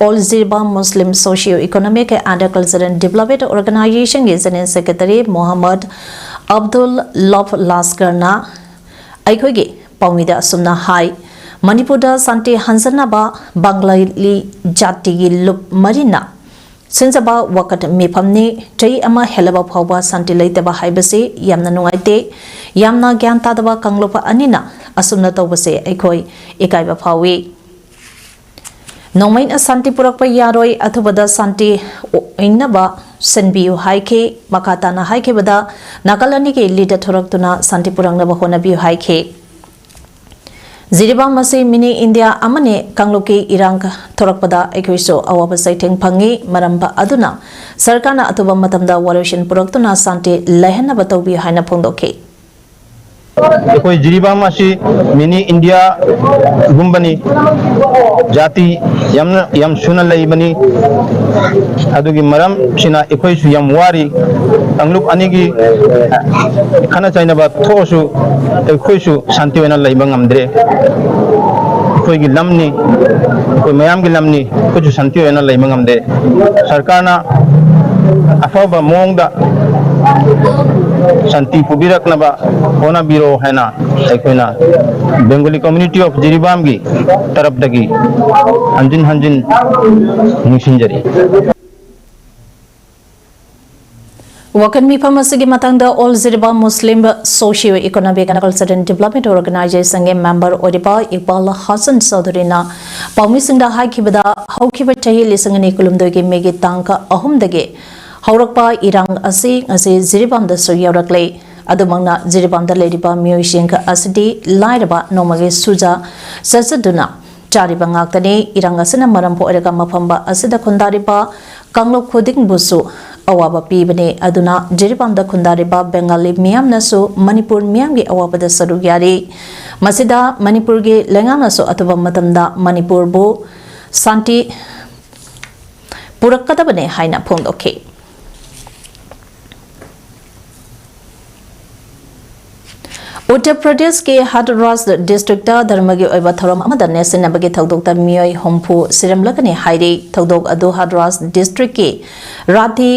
All Jiribam Muslim Socio Economic and Cultural Development Organization ꯒꯤ General Secretary ꯃꯣꯍꯝꯃꯗ ꯑꯕꯗꯨꯜ ꯂꯣꯐ ꯂꯥꯁꯀꯔꯅ ꯑꯩꯈꯣꯏꯒꯤ ꯄꯥꯎꯃꯤꯗ ꯑꯁꯨꯝꯅ ꯍꯥꯏ, ꯃꯅꯤꯄꯨꯔꯗ ꯁꯥꯟꯇꯤ ꯍꯟꯖꯅꯕ ꯕꯪꯒꯥꯂꯤ ꯖꯥꯇꯤꯒꯤ ꯂꯨꯞ ꯃꯔꯤꯅ ꯁꯤꯟꯖꯕ ꯋꯥꯀꯠ ꯃꯤꯐꯝꯅꯤ꯫ ꯆꯍꯤ ꯑꯃ ꯍꯦꯜꯂꯕ ꯐꯥꯎꯕ ꯁꯥꯟꯇꯤ ꯂꯩꯇꯕ ꯍꯥꯏꯕꯁꯤ ꯌꯥꯝꯅ ꯅꯨꯡꯉꯥꯏꯇꯦ꯫ ꯌꯥꯝꯅ ꯒ꯭ꯌꯥꯟ ꯇꯥꯗꯕ ꯀꯥꯡꯂꯨꯞ ꯑꯅꯤꯅ ꯑꯁꯨꯝꯅ ꯇꯧꯕꯁꯦ ꯑꯩꯈꯣꯏ ꯏꯀꯥꯏꯕ ꯐꯥꯎꯏ꯫ ꯅꯣꯡꯃꯩꯅ ꯁꯥꯟꯇꯤ ꯄꯨꯔꯛꯄ ꯌꯥꯔꯣꯏ, ꯑꯊꯨꯕꯗ ꯁꯥꯟꯇꯤ ꯑꯣꯏꯅꯕ ꯁꯤꯟꯕꯤꯌꯨ ꯍꯥꯏꯈꯤ꯫ ꯃꯈꯥ ꯇꯥꯅ ꯍꯥꯏꯈꯤꯕꯗ, ꯅꯥꯀꯜ ꯑꯅꯤꯒꯤ ꯂꯤꯗꯔ ꯊꯣꯔꯛꯇꯨꯅ ꯁꯥꯟꯇꯤ ꯄꯨꯔꯛꯅꯕ ꯍꯣꯠꯅꯕꯤꯌꯨ ꯍꯥꯏꯈꯤ꯫ ꯖꯤꯔꯤꯕꯥꯝ ꯑꯁꯤ ꯃꯤꯅꯤ ꯏꯟꯗꯤꯌꯥ ꯑꯃꯅꯤ꯫ ꯀꯥꯡꯂꯨꯞꯀꯤ ꯏꯔꯥꯡ ꯊꯣꯔꯛꯄꯗ ꯑꯩꯈꯣꯏꯁꯨ ꯑꯋꯥꯕ ꯆꯩꯊꯦꯡ ꯐꯪꯉꯤ꯫ ꯃꯔꯝ ꯑꯗꯨꯅ ꯁꯔꯀꯥꯔꯅ ꯑꯊꯨꯕ ꯃꯇꯝꯗ ꯋꯥꯔꯣꯏꯁꯤꯟ ꯄꯨꯔꯛꯇꯨꯅ ꯁꯥꯟꯇꯤ ꯂꯩꯍꯟꯅꯕ ꯇꯧꯕꯤꯌꯨ ꯍꯥꯏꯅ ꯐꯣꯡꯗꯣꯛꯈꯤ꯫ ꯑꯩꯈꯣꯏ ꯖꯤꯔꯤꯕꯥꯝ ꯑꯁꯤ ꯃꯤꯅꯤ ꯏꯟꯗꯤꯌꯥꯒꯨꯝꯕꯅꯤ꯫ ꯖꯥꯇꯤ ꯌꯥꯝꯅ, ꯌꯥꯝ ꯁꯨꯅ ꯂꯩꯕꯅꯤ꯫ ꯑꯗꯨꯒꯤ ꯃꯔꯝꯁꯤꯅ ꯑꯩꯈꯣꯏꯁꯨ ꯌꯥꯝ ꯋꯥꯔꯤ꯫ ꯀꯥꯡꯂꯨꯞ ꯑꯅꯤꯒꯤ ꯈꯠꯅ ꯆꯩꯅꯕ ꯊꯣꯛꯑꯁꯨ ꯑꯩꯈꯣꯏꯁꯨ ꯁꯥꯟꯇꯤ ꯑꯣꯏꯅ ꯂꯩꯕ ꯉꯝꯗ꯭ꯔꯦ꯫ ꯑꯩꯈꯣꯏꯒꯤ ꯂꯝꯅꯤ, ꯑꯩꯈꯣꯏ ꯃꯌꯥꯝꯒꯤ ꯂꯝꯅꯤ꯫ ꯑꯩꯈꯣꯏꯁꯨ ꯁꯥꯟꯇꯤ ꯑꯣꯏꯅ ꯂꯩꯕ ꯉꯝꯗꯦ꯫ ꯁꯔꯀꯥꯔꯅ ꯑꯐꯕ ꯃꯑꯣꯡꯗ ꯁꯥꯟꯇꯤ ꯄꯨꯕꯤꯔꯛꯅꯕ ꯍꯣꯠꯅꯕꯤꯔꯣ ꯍꯥꯏꯅ ꯑꯩꯈꯣꯏꯅ Bengali Community of ꯖꯤꯔꯤꯕꯥꯝꯒꯤ ꯇꯔꯞꯇꯒꯤ ꯍꯟꯖꯤꯟ ꯍꯟꯖꯤꯟ ꯅꯤꯡꯁꯤꯡꯖꯔꯤ꯫ ꯋꯥꯀꯟ ꯃꯤꯐꯝ ꯑꯁꯤꯒꯤ ꯃꯇꯥꯡꯗ All Jiribam Muslim Socio Economic and Cultural Development Organization ꯒꯤ member ꯑꯣꯏꯔꯤꯕ ꯏꯛꯕꯥꯜ ꯍꯁꯟ ꯆꯧꯙꯨꯔꯤꯅ ꯄꯥꯎꯃꯤꯁꯤꯡꯗ ꯍꯥꯏꯈꯤꯕꯗ, ꯍꯧꯈꯤꯕ ꯆꯍꯤ ꯂꯤꯁꯤꯡ ꯑꯅꯤ ꯀꯨꯟꯍꯨꯝꯗꯣꯏꯒꯤ ꯃꯦꯒꯤ ꯇꯥꯡ ꯑꯍꯨꯝꯗꯒꯤ ꯍꯧꯔꯛꯄ ꯏꯔꯥꯡ ꯑꯁꯤ ꯉꯁꯤ ꯖꯤꯔꯤꯕꯥꯝꯗꯁꯨ ꯌꯧꯔꯛꯂꯦ꯫ ꯑꯗꯨꯃꯛꯅ ꯖꯤꯔꯤꯕꯥꯝꯗ ꯂꯩꯔꯤꯕ ꯃꯤꯑꯣꯏꯁꯤꯡ ꯑꯁꯤꯗꯤ ꯂꯥꯏꯔꯕ ꯅꯣꯡꯃꯒꯤ ꯁꯨꯖ ꯆꯠꯆꯗꯨꯅ ꯆꯥꯔꯤꯕ ꯉꯥꯛꯇꯅꯤ꯫ ꯏꯔꯥꯡ ꯑꯁꯤꯅ ꯃꯔꯝ ꯑꯣꯏꯔꯒ ꯃꯐꯝ ꯑꯁꯤꯗ ꯈꯨꯟꯗꯥꯔꯤꯕ ꯀꯥꯡꯂꯨꯞ ꯈꯨꯗꯤꯡꯕꯨꯁꯨ ꯑꯋꯥꯕ ꯄꯤꯕꯅꯤ꯫ ꯑꯗꯨꯅ ꯖꯤꯔꯤꯕꯥꯝꯗ ꯈꯨꯟꯗꯥꯔꯤꯕ ꯕꯦꯡꯒꯥꯂꯤ ꯃꯤꯌꯥꯝꯅꯁꯨ ꯃꯅꯤꯄꯨꯔ ꯃꯤꯌꯥꯝꯒꯤ ꯑꯋꯥꯕꯗ ꯁꯔꯨꯛ ꯌꯥꯔꯤ꯫ ꯃꯁꯤꯗ ꯃꯅꯤꯄꯨꯔꯒꯤ ꯂꯩꯉꯥꯛꯅꯁꯨ ꯑꯊꯨꯕ ꯃꯇꯝꯗ ꯃꯅꯤꯄꯨꯔꯕꯨ ꯁꯥꯟꯇꯤ ꯄꯨꯔꯛꯀꯗꯕꯅꯤ ꯍꯥꯏꯅ ꯐꯣꯡꯗꯣꯛꯈꯤ꯫ ꯎꯠꯇꯔ ꯄ꯭ꯔꯗꯦꯁꯀꯤ ꯍꯥꯊꯔꯥꯁ ꯗꯤꯁꯇ꯭ꯔꯤꯛꯇ ꯙꯔꯃꯒꯤ ꯑꯣꯏꯕ ꯊꯧꯔꯝ ꯑꯃꯗ ꯅꯦꯠꯁꯤꯟꯅꯕꯒꯤ ꯊꯧꯗꯣꯛꯇ ꯃꯤꯑꯣꯏ ꯍꯨꯝꯐꯨ ꯁꯤꯔꯝꯂꯒꯅꯤ ꯍꯥꯏꯔꯤ꯫ ꯊꯧꯗꯣꯛ ꯑꯗꯨ ꯍꯥꯊꯔꯥꯁ ꯗꯤꯁꯇ꯭ꯔꯤꯛꯀꯤ ꯔꯥꯊꯤ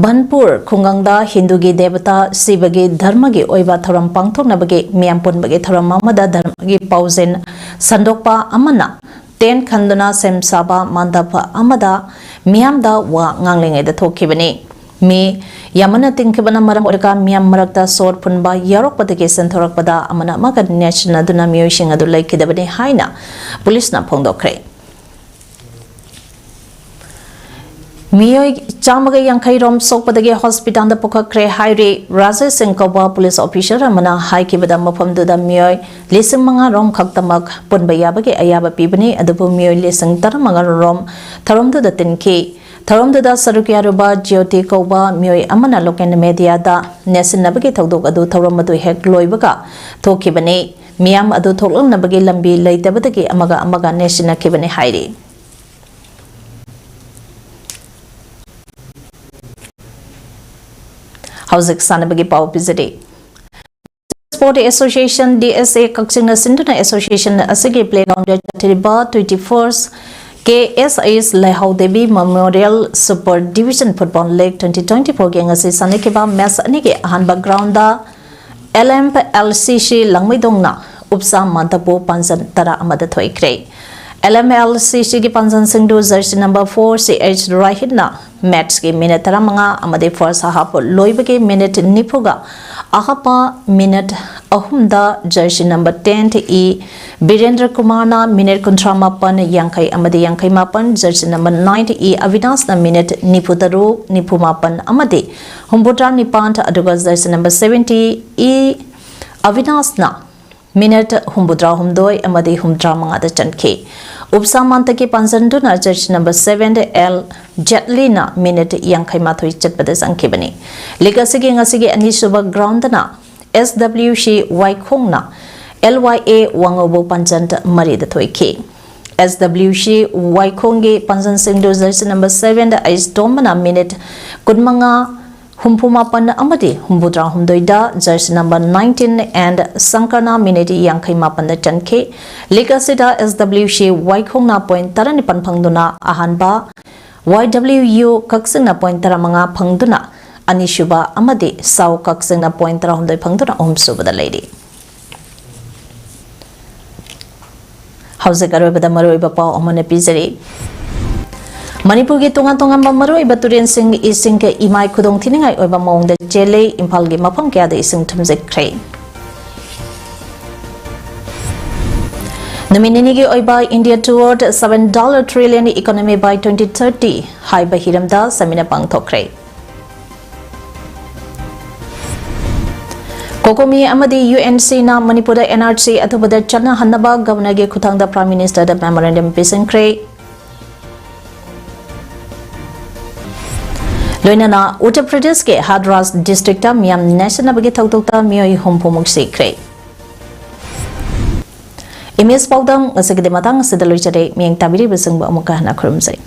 ꯕꯟꯄꯨꯔ ꯈꯨꯡꯒꯪꯗ ꯍꯤꯟꯗꯨꯒꯤ ꯗꯦꯕꯇꯥ ꯁꯤꯕꯒꯤ ꯙꯔꯃꯒꯤ ꯑꯣꯏꯕ ꯊꯧꯔꯝ ꯄꯥꯡꯊꯣꯛꯅꯕꯒꯤ ꯃꯤꯌꯥꯝ ꯄꯨꯟꯕꯒꯤ ꯊꯧꯔꯝ ꯑꯃꯗ ꯙꯔꯃꯒꯤ ꯄꯥꯎꯖꯦꯜ ꯁꯟꯗꯣꯛꯄ ꯑꯃꯅ ꯇꯦꯟ ꯈꯟꯗꯨꯅ ꯁꯦꯝ ꯁꯥꯕ ꯃꯟꯗꯞ ꯑꯃꯗ ꯃꯤꯌꯥꯝꯗ ꯋꯥ ꯉꯥꯡꯂꯤꯉꯩꯗ ꯊꯣꯛꯈꯤꯕꯅꯤ꯫ ꯃꯤ ꯌꯥꯝꯃꯟꯅ ꯇꯤꯟꯈꯤꯕꯅ ꯃꯔꯝ ꯑꯣꯏꯔꯒ ꯃꯤꯌꯥꯝ ꯃꯔꯛꯇ ꯁꯣꯔ ꯐꯨꯟꯕ ꯌꯥꯎꯔꯛꯄꯗꯒꯤ ꯆꯦꯟꯊꯣꯔꯛꯄꯗ ꯑꯃꯅ ꯑꯃꯒ ꯅꯦꯠꯁꯤꯟꯅꯗꯨꯅ ꯃꯤꯑꯣꯏꯁꯤꯡ ꯑꯗꯨ ꯂꯩꯈꯤꯗꯕꯅꯤ ꯍꯥꯏꯅ ꯄꯨꯂꯤꯁꯅ ꯐꯣꯡꯗꯣꯛꯈ꯭ꯔꯦ꯫ ꯃꯤꯑꯣꯏ ꯆꯥꯝꯃꯒ ꯌꯥꯡꯈꯩ ꯔꯣꯝ ꯁꯣꯛꯄꯗꯒꯤ ꯍꯣꯁꯄꯤꯇꯥꯜꯗ ꯄꯨꯈꯠꯈ꯭ꯔꯦ ꯍꯥꯏꯔꯤ꯫ ꯔꯥꯖꯦꯁ ꯁꯤꯡ ꯀꯧꯕ ꯄꯨꯂꯤꯁ ꯑꯣꯐꯤꯁꯔ ꯑꯃꯅ ꯍꯥꯏꯈꯤꯕꯗ, ꯃꯐꯝꯗꯨꯗ ꯃꯤꯑꯣꯏ ꯂꯤꯁꯤꯡ ꯃꯉꯥ ꯔꯣꯝ ꯈꯛꯇꯃꯛ ꯄꯨꯟꯕ ꯌꯥꯕꯒꯤ ꯑꯌꯥꯕ ꯄꯤꯕꯅꯤ, ꯑꯗꯨꯕꯨ ꯃꯤꯑꯣꯏ ꯂꯤꯁꯤꯡ ꯇꯔꯥꯃꯉꯥ ꯔꯣꯝ ꯊꯧꯔꯝꯗꯨꯗ ꯇꯤꯟꯈꯤ꯫ ꯊꯧꯔꯝꯗꯨꯗ ꯁꯔꯨꯛ ꯌꯥꯔꯨꯕ ꯖ꯭ꯌꯣꯇꯤ ꯀꯧꯕ ꯃꯤꯑꯣꯏ ꯑꯃꯅ ꯂꯣꯀꯦꯜ ꯃꯦꯗꯤꯌꯥꯗ ꯅꯦꯠꯁꯤꯟꯅꯕꯒꯤ ꯊꯧꯗꯣꯛ ꯑꯗꯨ ꯊꯧꯔꯝ ꯑꯗꯨ ꯍꯦꯛ ꯂꯣꯏꯕꯒ ꯊꯣꯛꯈꯤꯕꯅꯤ꯫ ꯃꯤꯌꯥꯝ ꯑꯗꯨ ꯊꯣꯛꯂꯛꯅꯕꯒꯤ ꯂꯝꯕꯤ ꯂꯩꯇꯕꯗꯒꯤ ꯑꯃꯒ ꯑꯃꯒ ꯅꯦꯠꯁꯤꯟꯅꯈꯤꯕꯅꯤ ꯍꯥꯏꯔꯤ꯫ ꯍꯧꯖꯤꯛ ꯁꯥꯟꯅꯕꯒꯤ ꯄꯥꯎ ꯄꯤꯖꯔꯤ꯫ Sport Association, D S A, ꯀꯛꯆꯤꯡꯅ ꯁꯤꯟꯗꯨꯅ association ꯑꯁꯤꯒꯤ playground ꯗ ꯆꯠꯊꯔꯤꯕ twenty-first K S S ꯂꯩꯍꯥꯎꯗꯦꯕꯤ Memorial Super Division Football League twenty twenty-four ꯒꯤ ꯉꯁꯤ ꯁꯥꯟꯅꯈꯤꯕ match ꯑꯅꯤꯒꯤ ꯑꯍꯥꯟꯕ ground ꯗ L M L C C ꯂꯥꯡꯃꯩꯗꯣꯡꯅ ꯎꯞꯁꯥ ꯃꯥꯟꯇꯄꯨ ꯄꯥꯟꯖꯟ ꯇꯔꯥ ꯑꯃꯗ ꯊꯣꯏꯈ꯭ꯔꯦ꯫ L M L C C ꯒꯤ ꯄꯥꯟꯖꯟꯁꯤꯡꯗꯨ jersey number four C H ꯔꯥꯍꯤꯠꯅ match ꯀꯤ minute ꯇꯔꯥꯃꯉꯥ ꯑꯃꯗꯤ first half ꯂꯣꯏꯕꯒꯤ minute ꯅꯤꯐꯨꯒ ꯑꯍꯥꯞꯄ minute ꯑꯍꯨꯝꯗ jersey number ten E Birendra ꯀꯨꯃꯥꯔꯅ minute ꯀꯨꯟꯊ꯭ꯔꯥ ꯃꯥꯄꯟ, ꯌꯥꯡꯈꯩ ꯑꯃꯗꯤ ꯌꯥꯡꯈꯩ ꯃꯥꯄꯟ, jersey number nine E ꯑꯕꯤꯅꯥꯁꯅ minute ꯅꯤꯐꯨ ꯇꯔꯨꯛ, ꯅꯤꯐꯨ ꯃꯥꯄꯟ ꯑꯃꯗꯤ ꯍꯨꯝꯐꯨꯇꯔꯥ ꯅꯤꯄꯥꯟ, ꯑꯗꯨꯒ jersey number seventy E ꯑꯕꯤꯅꯥꯁꯅ minute ꯍꯨꯝꯐꯨꯇꯔꯥ ꯍꯨꯝꯗꯣꯏ ꯑꯃꯗꯤ ꯍꯨꯝꯐꯨꯇꯔꯥ ꯃꯉꯥꯗ ꯆꯟꯈꯤ꯫ ꯎꯞꯁꯥ ꯃꯥꯟꯇꯀꯤ ꯄꯥꯟꯖꯟꯗꯨꯅ jersey number seven L ꯖꯦꯠꯂꯤꯅ minute ꯌꯥꯡꯈꯩ ꯃꯥꯊꯣꯏ ꯆꯠꯄꯗ ꯆꯪꯈꯤꯕꯅꯤ꯫ League ꯑꯁꯤꯒꯤ ꯉꯁꯤꯒꯤ ꯑꯅꯤꯁꯨꯕ ground ꯗꯅ S W C ꯋꯥꯏꯈꯣꯡꯅ L Y A ꯋꯥꯉꯧꯕ ꯄꯥꯟꯖꯟ ꯃꯔꯤꯗ ꯊꯣꯏꯈꯤ꯫ S W C ꯋꯥꯏꯈꯣꯡꯒꯤ ꯄꯥꯟꯖꯟꯁꯤꯡꯗꯨ jersey number seven ꯑꯩꯁ ꯇꯣꯝꯕꯅ minute ꯀꯨꯟꯃꯉꯥ, ꯍꯨꯝꯐꯨ ꯃꯥꯄꯟ ꯑꯃꯗꯤ ꯍꯨꯝꯐꯨꯇꯔꯥ ꯍꯨꯝꯗꯣꯏꯗ, jersey number nineteen and ꯁꯪꯀꯔꯅ minute ꯌꯥꯡꯈꯩ ꯃꯥꯄꯟꯗ ꯆꯟꯈꯤ꯫ League ꯑꯁꯤꯗ S W C ꯋꯥꯏꯈꯣꯡꯅ point ꯇꯔꯥꯅꯤꯄꯥꯟ ꯐꯪꯗꯨꯅ ꯑꯍꯥꯟꯕ, Y W U ꯀꯛꯆꯤꯡꯅ point ꯇꯔꯥꯃꯉꯥ ꯐꯪꯗꯨꯅ ꯑꯅꯤꯁꯨꯕ ꯑꯃꯗꯤ ꯁꯥꯎ ꯀꯛꯆꯤꯡꯅ point ꯇꯔꯥꯍꯨꯝꯗꯣꯏ ꯐꯪꯗꯨꯅ ꯑꯍꯨꯝꯁꯨꯕꯗ ꯂꯩꯔꯤ꯫ ꯍꯧꯖꯤꯛ ꯑꯔꯣꯏꯕꯗ ꯃꯔꯨꯑꯣꯏꯕ ꯄꯥꯎ ꯑꯃꯅ ꯄꯤꯖꯔꯤ꯫ ꯃꯅꯤꯄꯨꯔꯒꯤ ꯇꯣꯉꯥꯟ ꯇꯣꯉꯥꯟꯕ ꯃꯔꯨꯑꯣꯏꯕ ꯇꯨꯔꯦꯟꯁꯤꯡ ꯏꯁꯤꯡꯒ ꯏꯃꯥꯏ ꯈꯨꯗꯣꯡ ꯊꯤꯅꯤꯡꯉꯥꯏ ꯑꯣꯏꯕ ꯃꯑꯣꯡꯗ ꯆꯦꯜꯂꯦ, ꯏꯝꯐꯥꯜꯒꯤ ꯃꯐꯝ ꯀꯌꯥꯗ ꯏꯁꯤꯡ ꯊꯨꯝꯖꯤꯟꯈ꯭ꯔꯦ꯫ ꯅꯨꯃꯤꯠ ꯅꯤꯅꯤꯒꯤ ꯑꯣꯏꯕ India Toward Seven Dollar Trillion Economy by twenty thirty ꯍꯥꯏꯕ ꯍꯤꯔꯝꯗ seminar ꯄꯥꯡꯊꯣꯛꯈ꯭ꯔꯦ꯫ COCOMI ꯑꯃꯗꯤ U N C ꯅ ꯃꯅꯤꯄꯨꯔꯗ N R C ꯑꯊꯨꯕꯗ ꯆꯠꯅꯍꯟꯅꯕ Governor ꯒꯤ ꯈꯨꯠꯊꯥꯡꯗ Prime Minister ꯗ memorandum ꯄꯤꯁꯤꯟꯈ꯭ꯔꯦ꯫ ꯂꯣꯏꯅꯅ ꯎꯠꯇꯔ ꯄ꯭ꯔꯗꯦꯁꯀꯤ ꯍꯥꯊꯔꯥꯁ district ꯇ ꯃꯤꯌꯥꯝ ꯅꯦꯠꯁꯟꯅꯕꯒꯤ ꯊꯧꯗꯣꯛꯇ ꯃꯤꯑꯣꯏ ꯍꯨꯝꯐꯨꯃꯨꯛ ꯁꯤꯈ꯭ꯔꯦ꯫ Image ꯄꯥꯎꯗꯝ ꯉꯁꯤꯒꯤꯗꯤ ꯃꯇꯥꯡ ꯑꯁꯤꯗ ꯂꯣꯏꯖꯔꯦ꯫ ꯃꯤꯠꯌꯦꯡ ꯇꯥꯕꯤꯔꯤꯕꯁꯤꯡꯕꯨ ꯑꯃꯨꯛꯀ ꯍꯟꯅ ꯈꯨꯔꯨꯝꯖꯔꯤ꯫